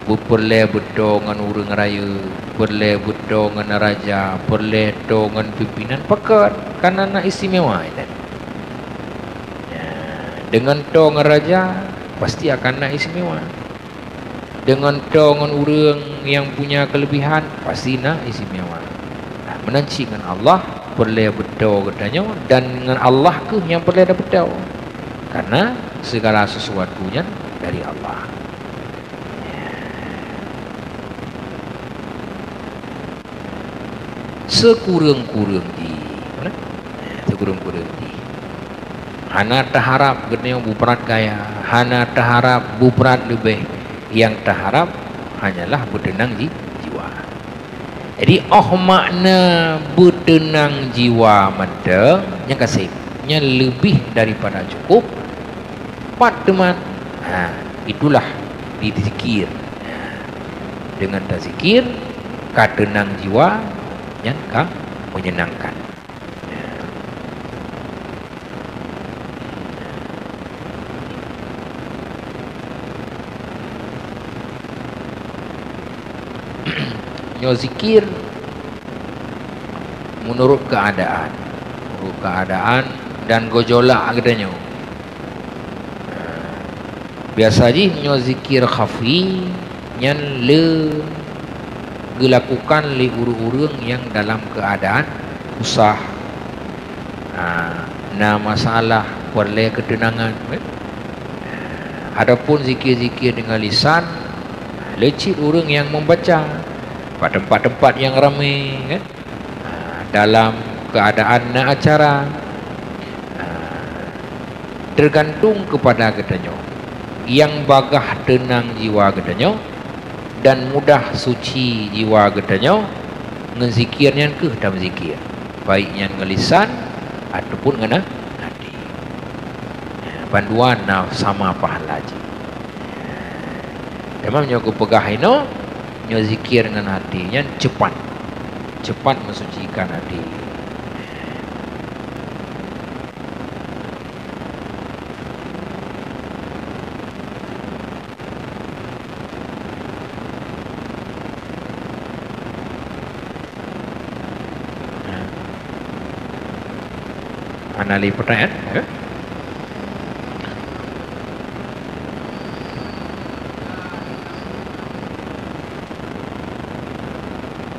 Beupeureulée beutôi ngon ureuëng rayeuk, peureulée beutôi ngon raja, peureulée toe ngon pimpénan, pakon? Kareuna na istimewa nyan. Ya, deungon toe ngon raja, pasti akan na istimewa. Deungon toe ngon ureuëng nyang punya keulebihan, pasti na istimewa. Nah, meunan cit ngon Allah, peureulée beutôi geutanyoe, dan ngon Allah kheueh nyang peureulée tabeutôi. Karena segala sesuatu nyan dari Allah. Sikureueng-kureueng jih, mana? Sikureueng-kureueng jih. Hana taharab geutanyoe beubrat gaya, hana taharab beubrat leubeh. Nyang taharab hanyalah beuteunang ji-, jiwa. Jadi, óh makna beuteunang jiwa mantong, nyang ka seb, nyan leubeh daripada cukup. Pat teuma, ha, itulah dizikir. Ha, deungon tazikir, ka teunang jiwa, nyan ka menyenangkan. Nyoe zikir meunurot keuadaan, meunurot keuadaan dan gejolak geutanyoe. Biasa jih nyoe zikir khafi nyan le geulakukan lé ureuëng-ureuëng nyang dalam keuadaan susah, ha, na masalah, peureulée keuteunangan, eh. Adapun zikir-zikir deungon lisan, le cit ureuëng nyang membaca bak teumpat-teumpat nyang ramé, kan. Ha, dalam keuadaan na acara. Ha, teugantung keupada geutanyoe. Nyang bagah teunang jiwa geutanyoe dan mudah suci jiwa geutanyoe, ngon zikir nyan kheueh tameuzikir, baik nyan ngon lisan ataupun ngon até. Ha, bandua na sama pahala jih. Teuma nyoe kupeugah inoe, nyoe zikir ngon até nyan cepat. Cepat mensucikan até. Hana lé peutanyaan, ya?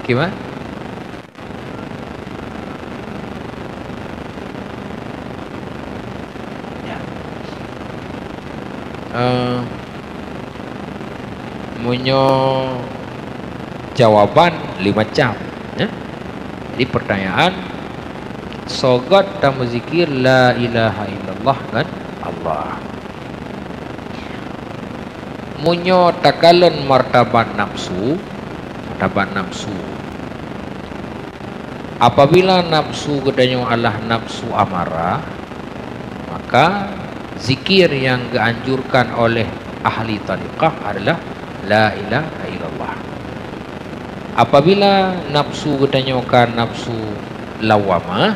Kiban? Ya. Eh, Meunyoe jawaban lima macam, ya. Jadi pertanyaan, soe göt tameuzikir la ilaha illallah ngon Allah? Meunyoe takalon martabat nafsu, martabat nafsu. Apabila nafsu geutanyoe adalah nafsu amarah, maka zikir yang geuanjurkan oleh ahli tariqah adalah la ilaha illallah. Apabila nafsu geutanyoe ka nafsu lawamah,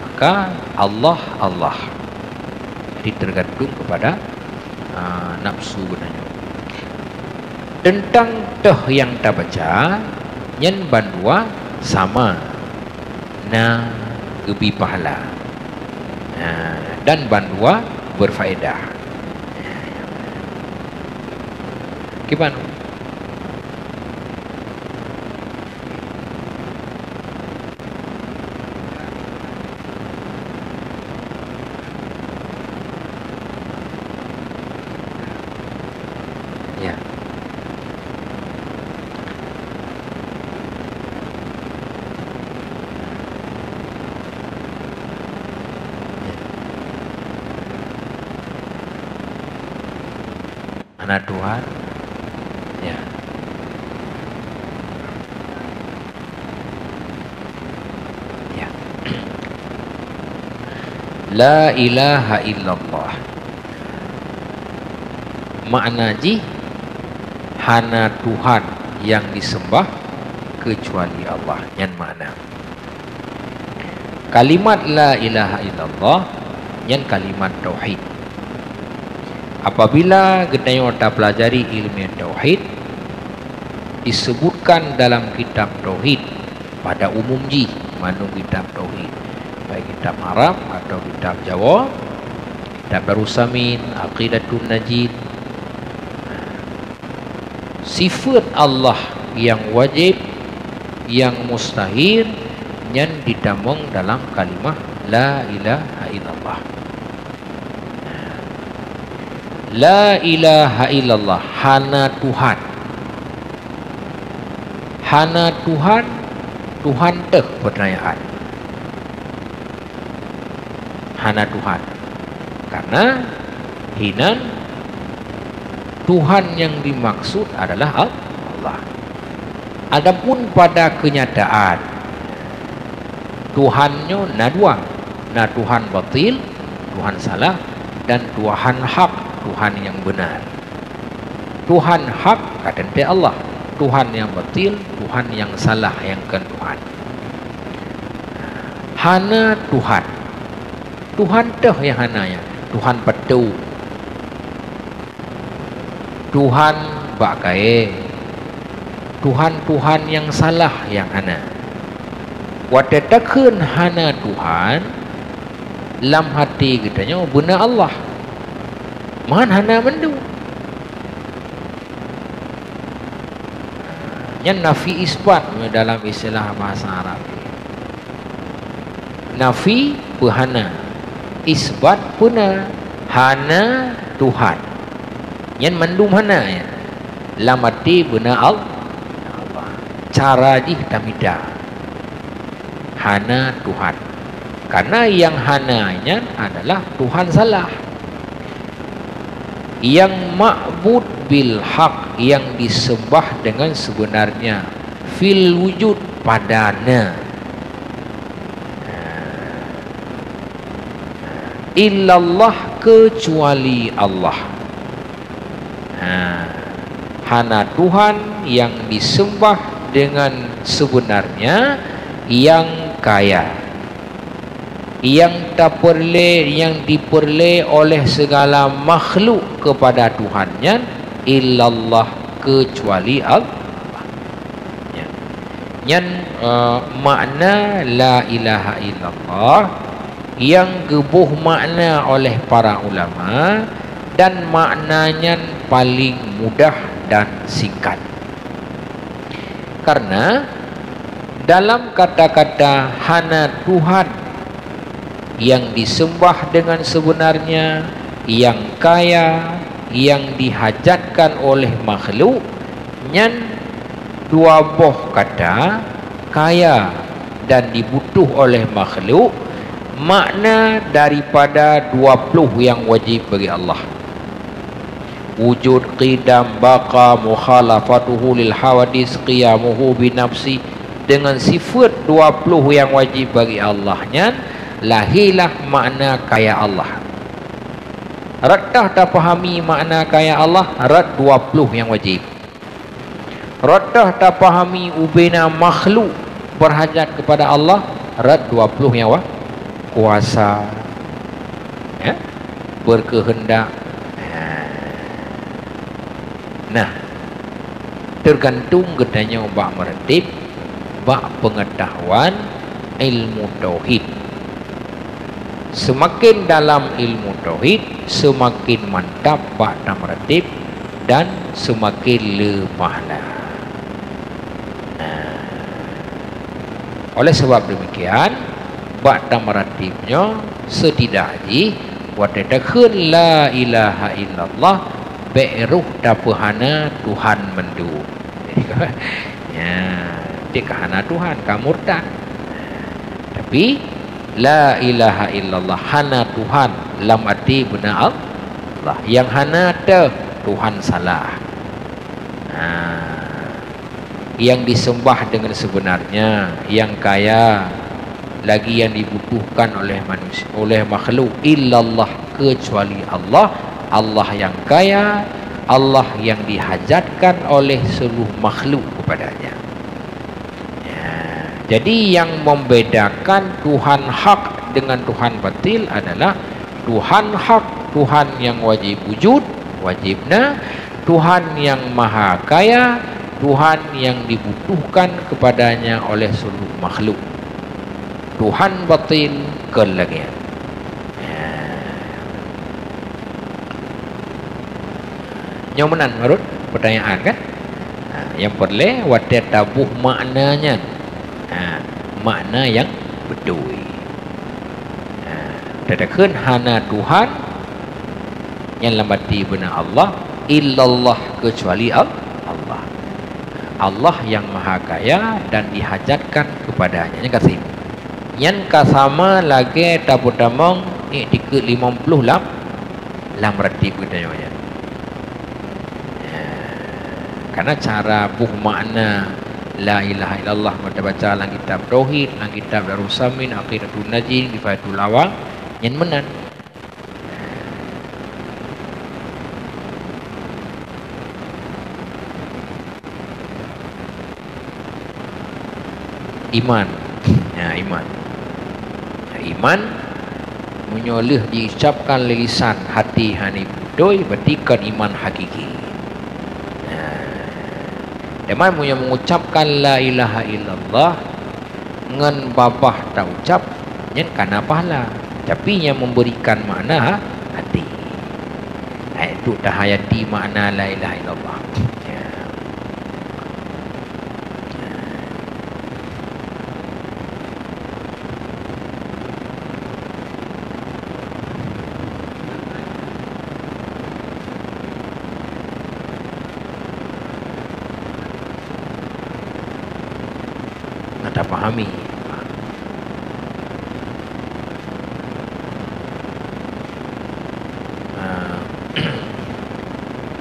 maka Allah, Allah. Jadi tergantung kepada, ah, nafsu geutanyoe. Teuntang teuh nyang tabaca, nyan bandua sama na geubri pahala. Nah, dan bandua berfaedah. Kiban? Ya. Ya. Hana Tuhan. Ya. Ya. La ilaha illallah. Makna jih, hana Tuhan nyang disembah keucuali Allah. Nyan makna. Kalimat la ilaha illallah nyan kalimat tauhid. Apabila geutanyoe tapeulajari ileumèe tauhid, disebutkan dalam kitab tauhid pada umum jih, mandum kitab tauhid, baik kitab Arab atau kitab Jawa, kitab Darussamin, Aqidatun Najin. Sifeut Allah nyang wajéb, nyang mustahil, nyan jitamong dalam kalimah la ilaha illallah. La ilaha illallah, hana Tuhan. Hana Tuhan, Tuhan teuh peutanyaan. Hana Tuhan. Karena hinan Tuhan nyang dimaksud adalah Al-, Allah. Adapun pada kenyataan, Tuhan nyoe na dua, na Tuhan batil, Tuhan salah, dan Tuhan hak, Tuhan nyang beunar. Tuhan hak ka teuntée Allah, Tuhan nyang batil, Tuhan nyang salah nyang kon Tuhan. Hana Tuhan. Tuhan teuh nyang hana nyan. Tuhan peutôh. Tuhan bak kayée. Tuhan-tuhan nyang salah nyang hana. Watée takheun hana Tuhan, lam até geutanyoe beuna Allah. Man hana mandum. Nyan nafi isbat dalam istilah bahasa Arab. Nafi peuhana, isbat peuna, hana Tuhan. Nyan mandum hana nyan. Lam até beuna Al-, Allah. Cara jih tamita. Hana Tuhan. Karena nyang hana nyan adalah Tuhan salah. Nyang ma'bud bil haq, nyang disembah dengan sebenarnya, fil wujud, padana. Illallah, kecuali Allah. Ha, hana Tuhan nyang disembah dengan sebenarnya nyang kaya. Nyang tapeureulée, nyang dipeureulée oleh segala makhluk kepada Tuhan nyan, illallah, kecuali Allah. Nyan, nyan, eh, makna la ilaha illallah nyang geuboh makna oleh para ulama, dan makna nyan paling mudah dan singkat. Karena dalam kata-kata hana Tuhan nyang disembah dengan sebenarnya, nyang kaya, nyang dihajatkan oleh makhluk, Nyan dua boh kata, kaya dan dibutuh oleh makhluk, makna daripada dua ploh nyang wajéb bagi Allah. Wujud, qidam, baqa, mukhalafatuhu lil hawadits, qiyamuhu binafsi. Dengan sifat dua ploh nyang wajéb bagi Allah nyan, lahirlah makna kaya Allah. Rot toh tapahami makna kaya Allah, rot dua ploh nyang wajéb. Rot toh tapahami ubena makhluk berhajat kepada Allah, rot dua ploh nyang wa-, kuasa, ya, berkehendak. Nah, tergantung geutanyoe bak meuratéb, bak peungeutahuan ilmu tauhid. Seumaken dalam ilmu tauhid, seumaken mantap bak tameuratéb dan seumaken le pahala. Nah, oleh sabab demikian, bak tameuratéb nyoe seutidak jih watée takheun la ilaha illallah, bék roh tapeuhana Tuhan mandum. Ya, cit ka hana Tuhan, ka murtad. Tapi, la ilaha illallah, hana Tuhan lam até beuna Allah. Nyang hana teuh Tuhan salah. Nah, nyang disembah dengan sebenarnya, nyang kaya, lagi nyang dibutuhkan oleh manusia, oleh makhluk, illallah, kecuali Allah. Allah nyang kaya, Allah nyang dihajatkan oleh seluruh makhluk kepada-Nya. Ya, jadi nyang membedakan Tuhan hak dengan Tuhan batil adalah Tuhan hak, Tuhan nyang wajéb wujud, wajéb na, Tuhan nyang maha kaya, Tuhan nyang dibutuhkan kepada-Nya oleh seluruh makhluk. Tuhan batil kon lagée nyan. Ya. Nyoe meunan, Harun, pertanyaan kan? Ha, nyang peureulée watée taboh makna nyan. Ha, makna nyang beutôi. Ha, tatakheun hana Tuhan, nyan lam até beuna Allah, illallah, kecuali Al-, Allah. Allah nyang maha kaya dan dihajatkan kepada-Nya. Nyan ka si-, nyan ka sama lagée tapeutamong iktikeuet limong ploh lam, lam meuratéb geutanyoe nyan. Ya, karena cara boh makna la ilaha illallah, meutabaca lam kitab tauhid, lam kitab Darussamin, Aqidatun Najin, Kifayatul Awam, nyan meunan. Iman. Ya, iman. Iman, meunyoe lheueh jiucapkan lé lisan, hati hana beutôi, berarti kon iman hakiki. Ya. Teuma meunyoe mengucapkan la ilaha illallah, ngon babah taucap, nyan kana pahala, tapi nyang memberikan makna ha-, hati. Hai, untuk tahayati makna la ilaha illallah. Ya. Na tapahami. Ah,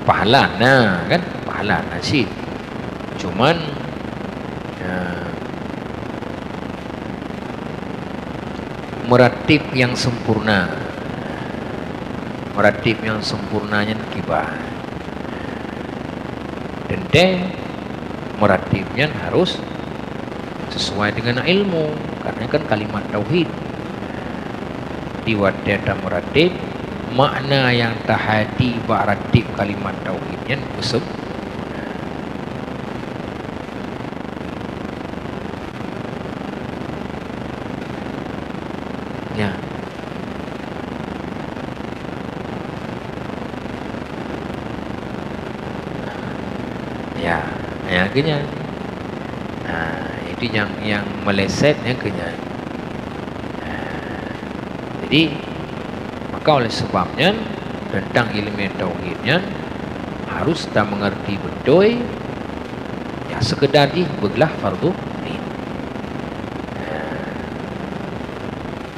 pahala na, kan? Pahala na cit. Cuman, ah, meuratéb nyang sempurna. Meuratéb nyang sempurna nyan kiban. Teuntée meuratéb nyan harus sesuai dengan ilmu, karena kan kalimat tauhid. Di watée tameuratéb, makna nyang tahayati bak ratéb kalimat tauhid nyan beusem-, Ya. Ya, ya, keu nyan. Nah, itu nyang, nyang meleset nyan keu nyan. Nah, jadi, maka oleh sebab nyan, teuntang ileumèe tauhid nyan harus tameungeurti beutôi, Sekedar jih beuglah fardu ain.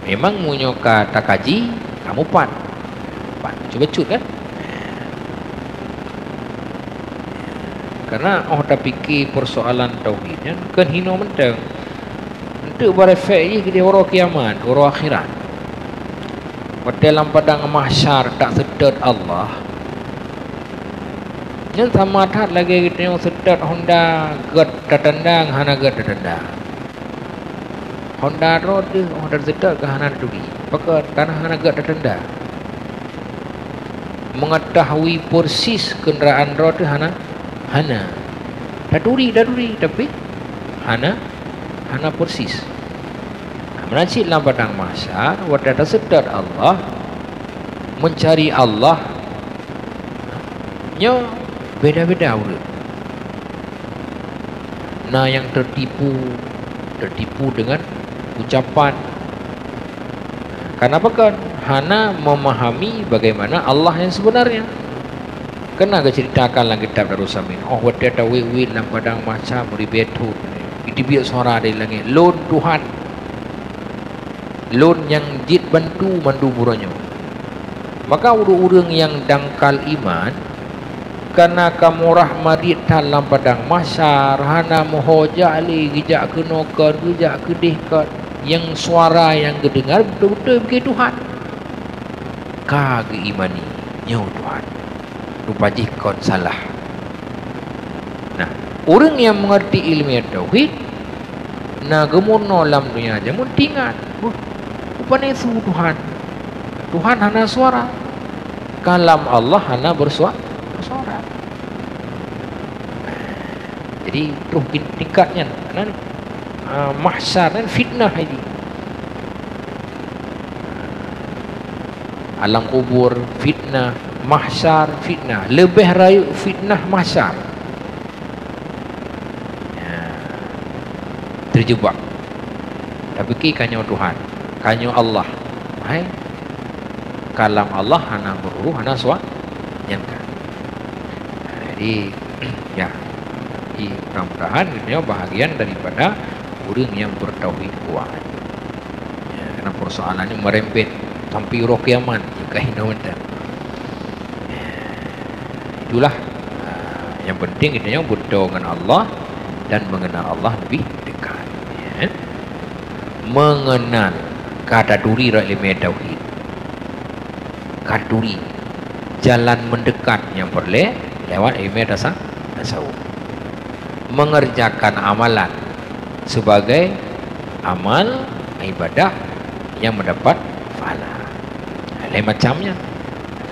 Memang meunyoe ka takaji, ka mupat. Mupat, bacut-bacut kan? Karena óh tapike persoalan tauhid nyan kon hinoe mantong. Enteuk berefek jih keudeh uroe kiamat, uroe akhirat. Watée lam padang mahsyar taseutôt Allah, nyan sama that lagée geutanyoe seutôt honda gét tatanda ngon hana gét tatanda. Honda droe teuh óh taseutôt ka hana taturi, pakon? Karena hana gét tatanda. Mengetahui persis kendaraan droe teuh hana, hana. Taturi, taturi, tapi hana, hana persis. Nah, meunan cit lam padang mahsyar, watée taseutôt Allah, mencari Allah, nyoe beda-beda ureuëng. Na nyang tertipu, tertipu dengan ucapan. Kenapa kan? Hana memahami bagaimana Allah yang sebenarnya. Keunan geuceuritakan lam kitab Darussamin, óh watée tawét-wét lam padang mahsyar meuribée thon, jiteubiet suara dari langét, "Lôn Tuhan." Lôn nyang jeuet bantu mandum uroe nyoe. Maka ureuëng-ureuëng nyang dangkal iman, kana ka murah marit that lam padang mahsyar, hana meuho jak lé, geujak keunoe kon, geujak keudeh kon, nyang suara nyang geudeungar beutôi-beutôi bukon Tuhan. Ka geuimani, nyoe Tuhan. Rupa jih kon salah. Nah, ureuëng nyang meungerti iéleumé tauhid, na geumeurunoe lam donya jameun teuingat, "Beuh, rupajih su Tuhan? Tuhan hana suara. Kalam Allah hana bersua-, bersuara." Jadi, troh tin-, tingkat nyan, nan, ah, mahsyar nyan fitnah ini. Alam kubur fitnah, mahsyar fitnah, leubeh rayeuk fitnah mahsyar. Ya. Terjebak. Tapi ki ka nyoe Tuhan, ka nyoe Allah. Hai. Kalam Allah hana beururu, hana sua-, nyan ka. Jadi, ya. Jadi, mudah-mudahan nyoe bahagian daripada ureuëng nyang bertauhid kuat. Ya, karena persoalannya merembet sampai uroe kiamat, ka hinoe mantong. Ya, itulah, ah, yang penting kita nyoe beutôi ngon Allah dan mengenal Allah lebih dekat. Ya. Mengenal, ka taturi rot iéleumé tauhid. Ka taturi jalan mendekat nyang peureulée lewat iéleumé tasa-, tasawuf. Mengerjakan amalan sebagai amal ibadah yang mendapat pahala. Lain macam nyan,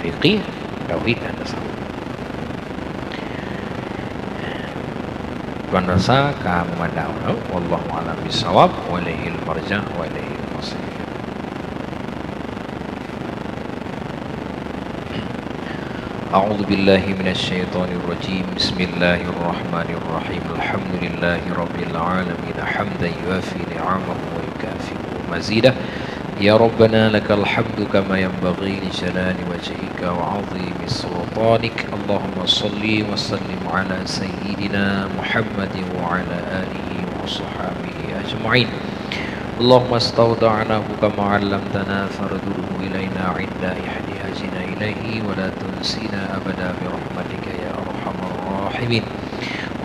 fikih, tauhid dan tasawuf. Tuan rasa ka meumandang, wallahu a'lam bishawab, wa ilaihil marja', wa ilaihil masir. أعوذ بالله من الشيطان الرجيم. بسم الله الرحمن الرحيم. الحمد لله رب العالمين. حمدا يوافي نعمه ويكافئ مزيده. يا ربنا لك الحمد كما ينبغي لجلال وجهك وعظيم سلطانك. اللهم صل وسلم على سيدنا محمد وعلى آله وصحبه أجمعين. اللهم استودعناه كما علمتنا فارده إلينا عند احتياجنا إليه ولا تنسنا أبدا برحمتك يا أرحم الراحمين.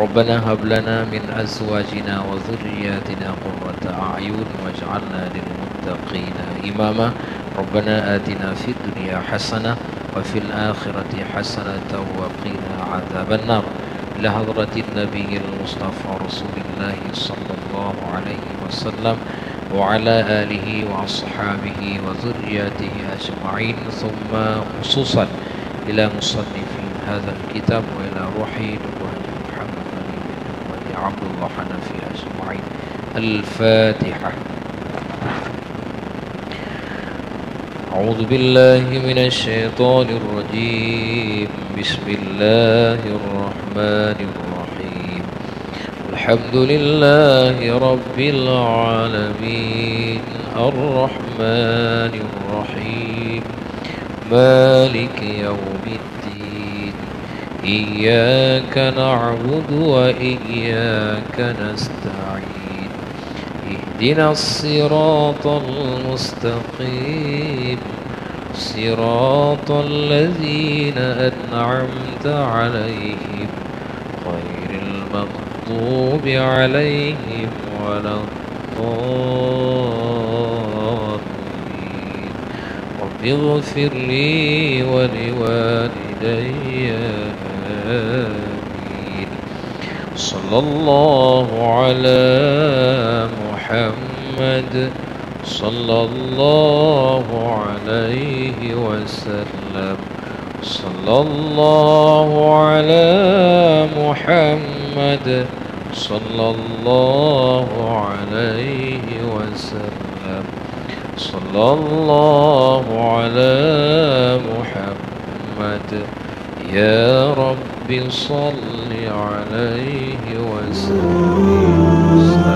ربنا هب لنا من أزواجنا وذرياتنا قرة أعين واجعلنا للمتقين إماما. ربنا آتنا في الدنيا حسنة وفي الآخرة حسنة وقنا عذاب النار. إلى حضرة النبي المصطفى رسول الله صلى الله عليه وسلم وعلى آله وأصحابه وذرياته أجمعين، ثم خصوصا إلى مصنف هذا الكتاب وإلى روح نبوة محمد بن عبد الله الحنفي أجمعين. الفاتحة. أعوذ بالله من الشيطان الرجيم. بسم الله الرحمن الرحيم. الحمد لله رب العالمين. الرحمن الرحيم. مالك يوم الدين. إياك نعبد وإياك نستعين. اهدنا الصراط المستقيم، صراط الذين أنعمت عليهم، غير المغضوب عليهم ولا الضالين. رب اغفر لي ولوالدي. آمين. صلى الله على محمد، صلى الله عليه وسلم، صلى الله على محمد، صلى الله عليه وسلم، صلى الله على محمد. يا رب صل عليه وسلم.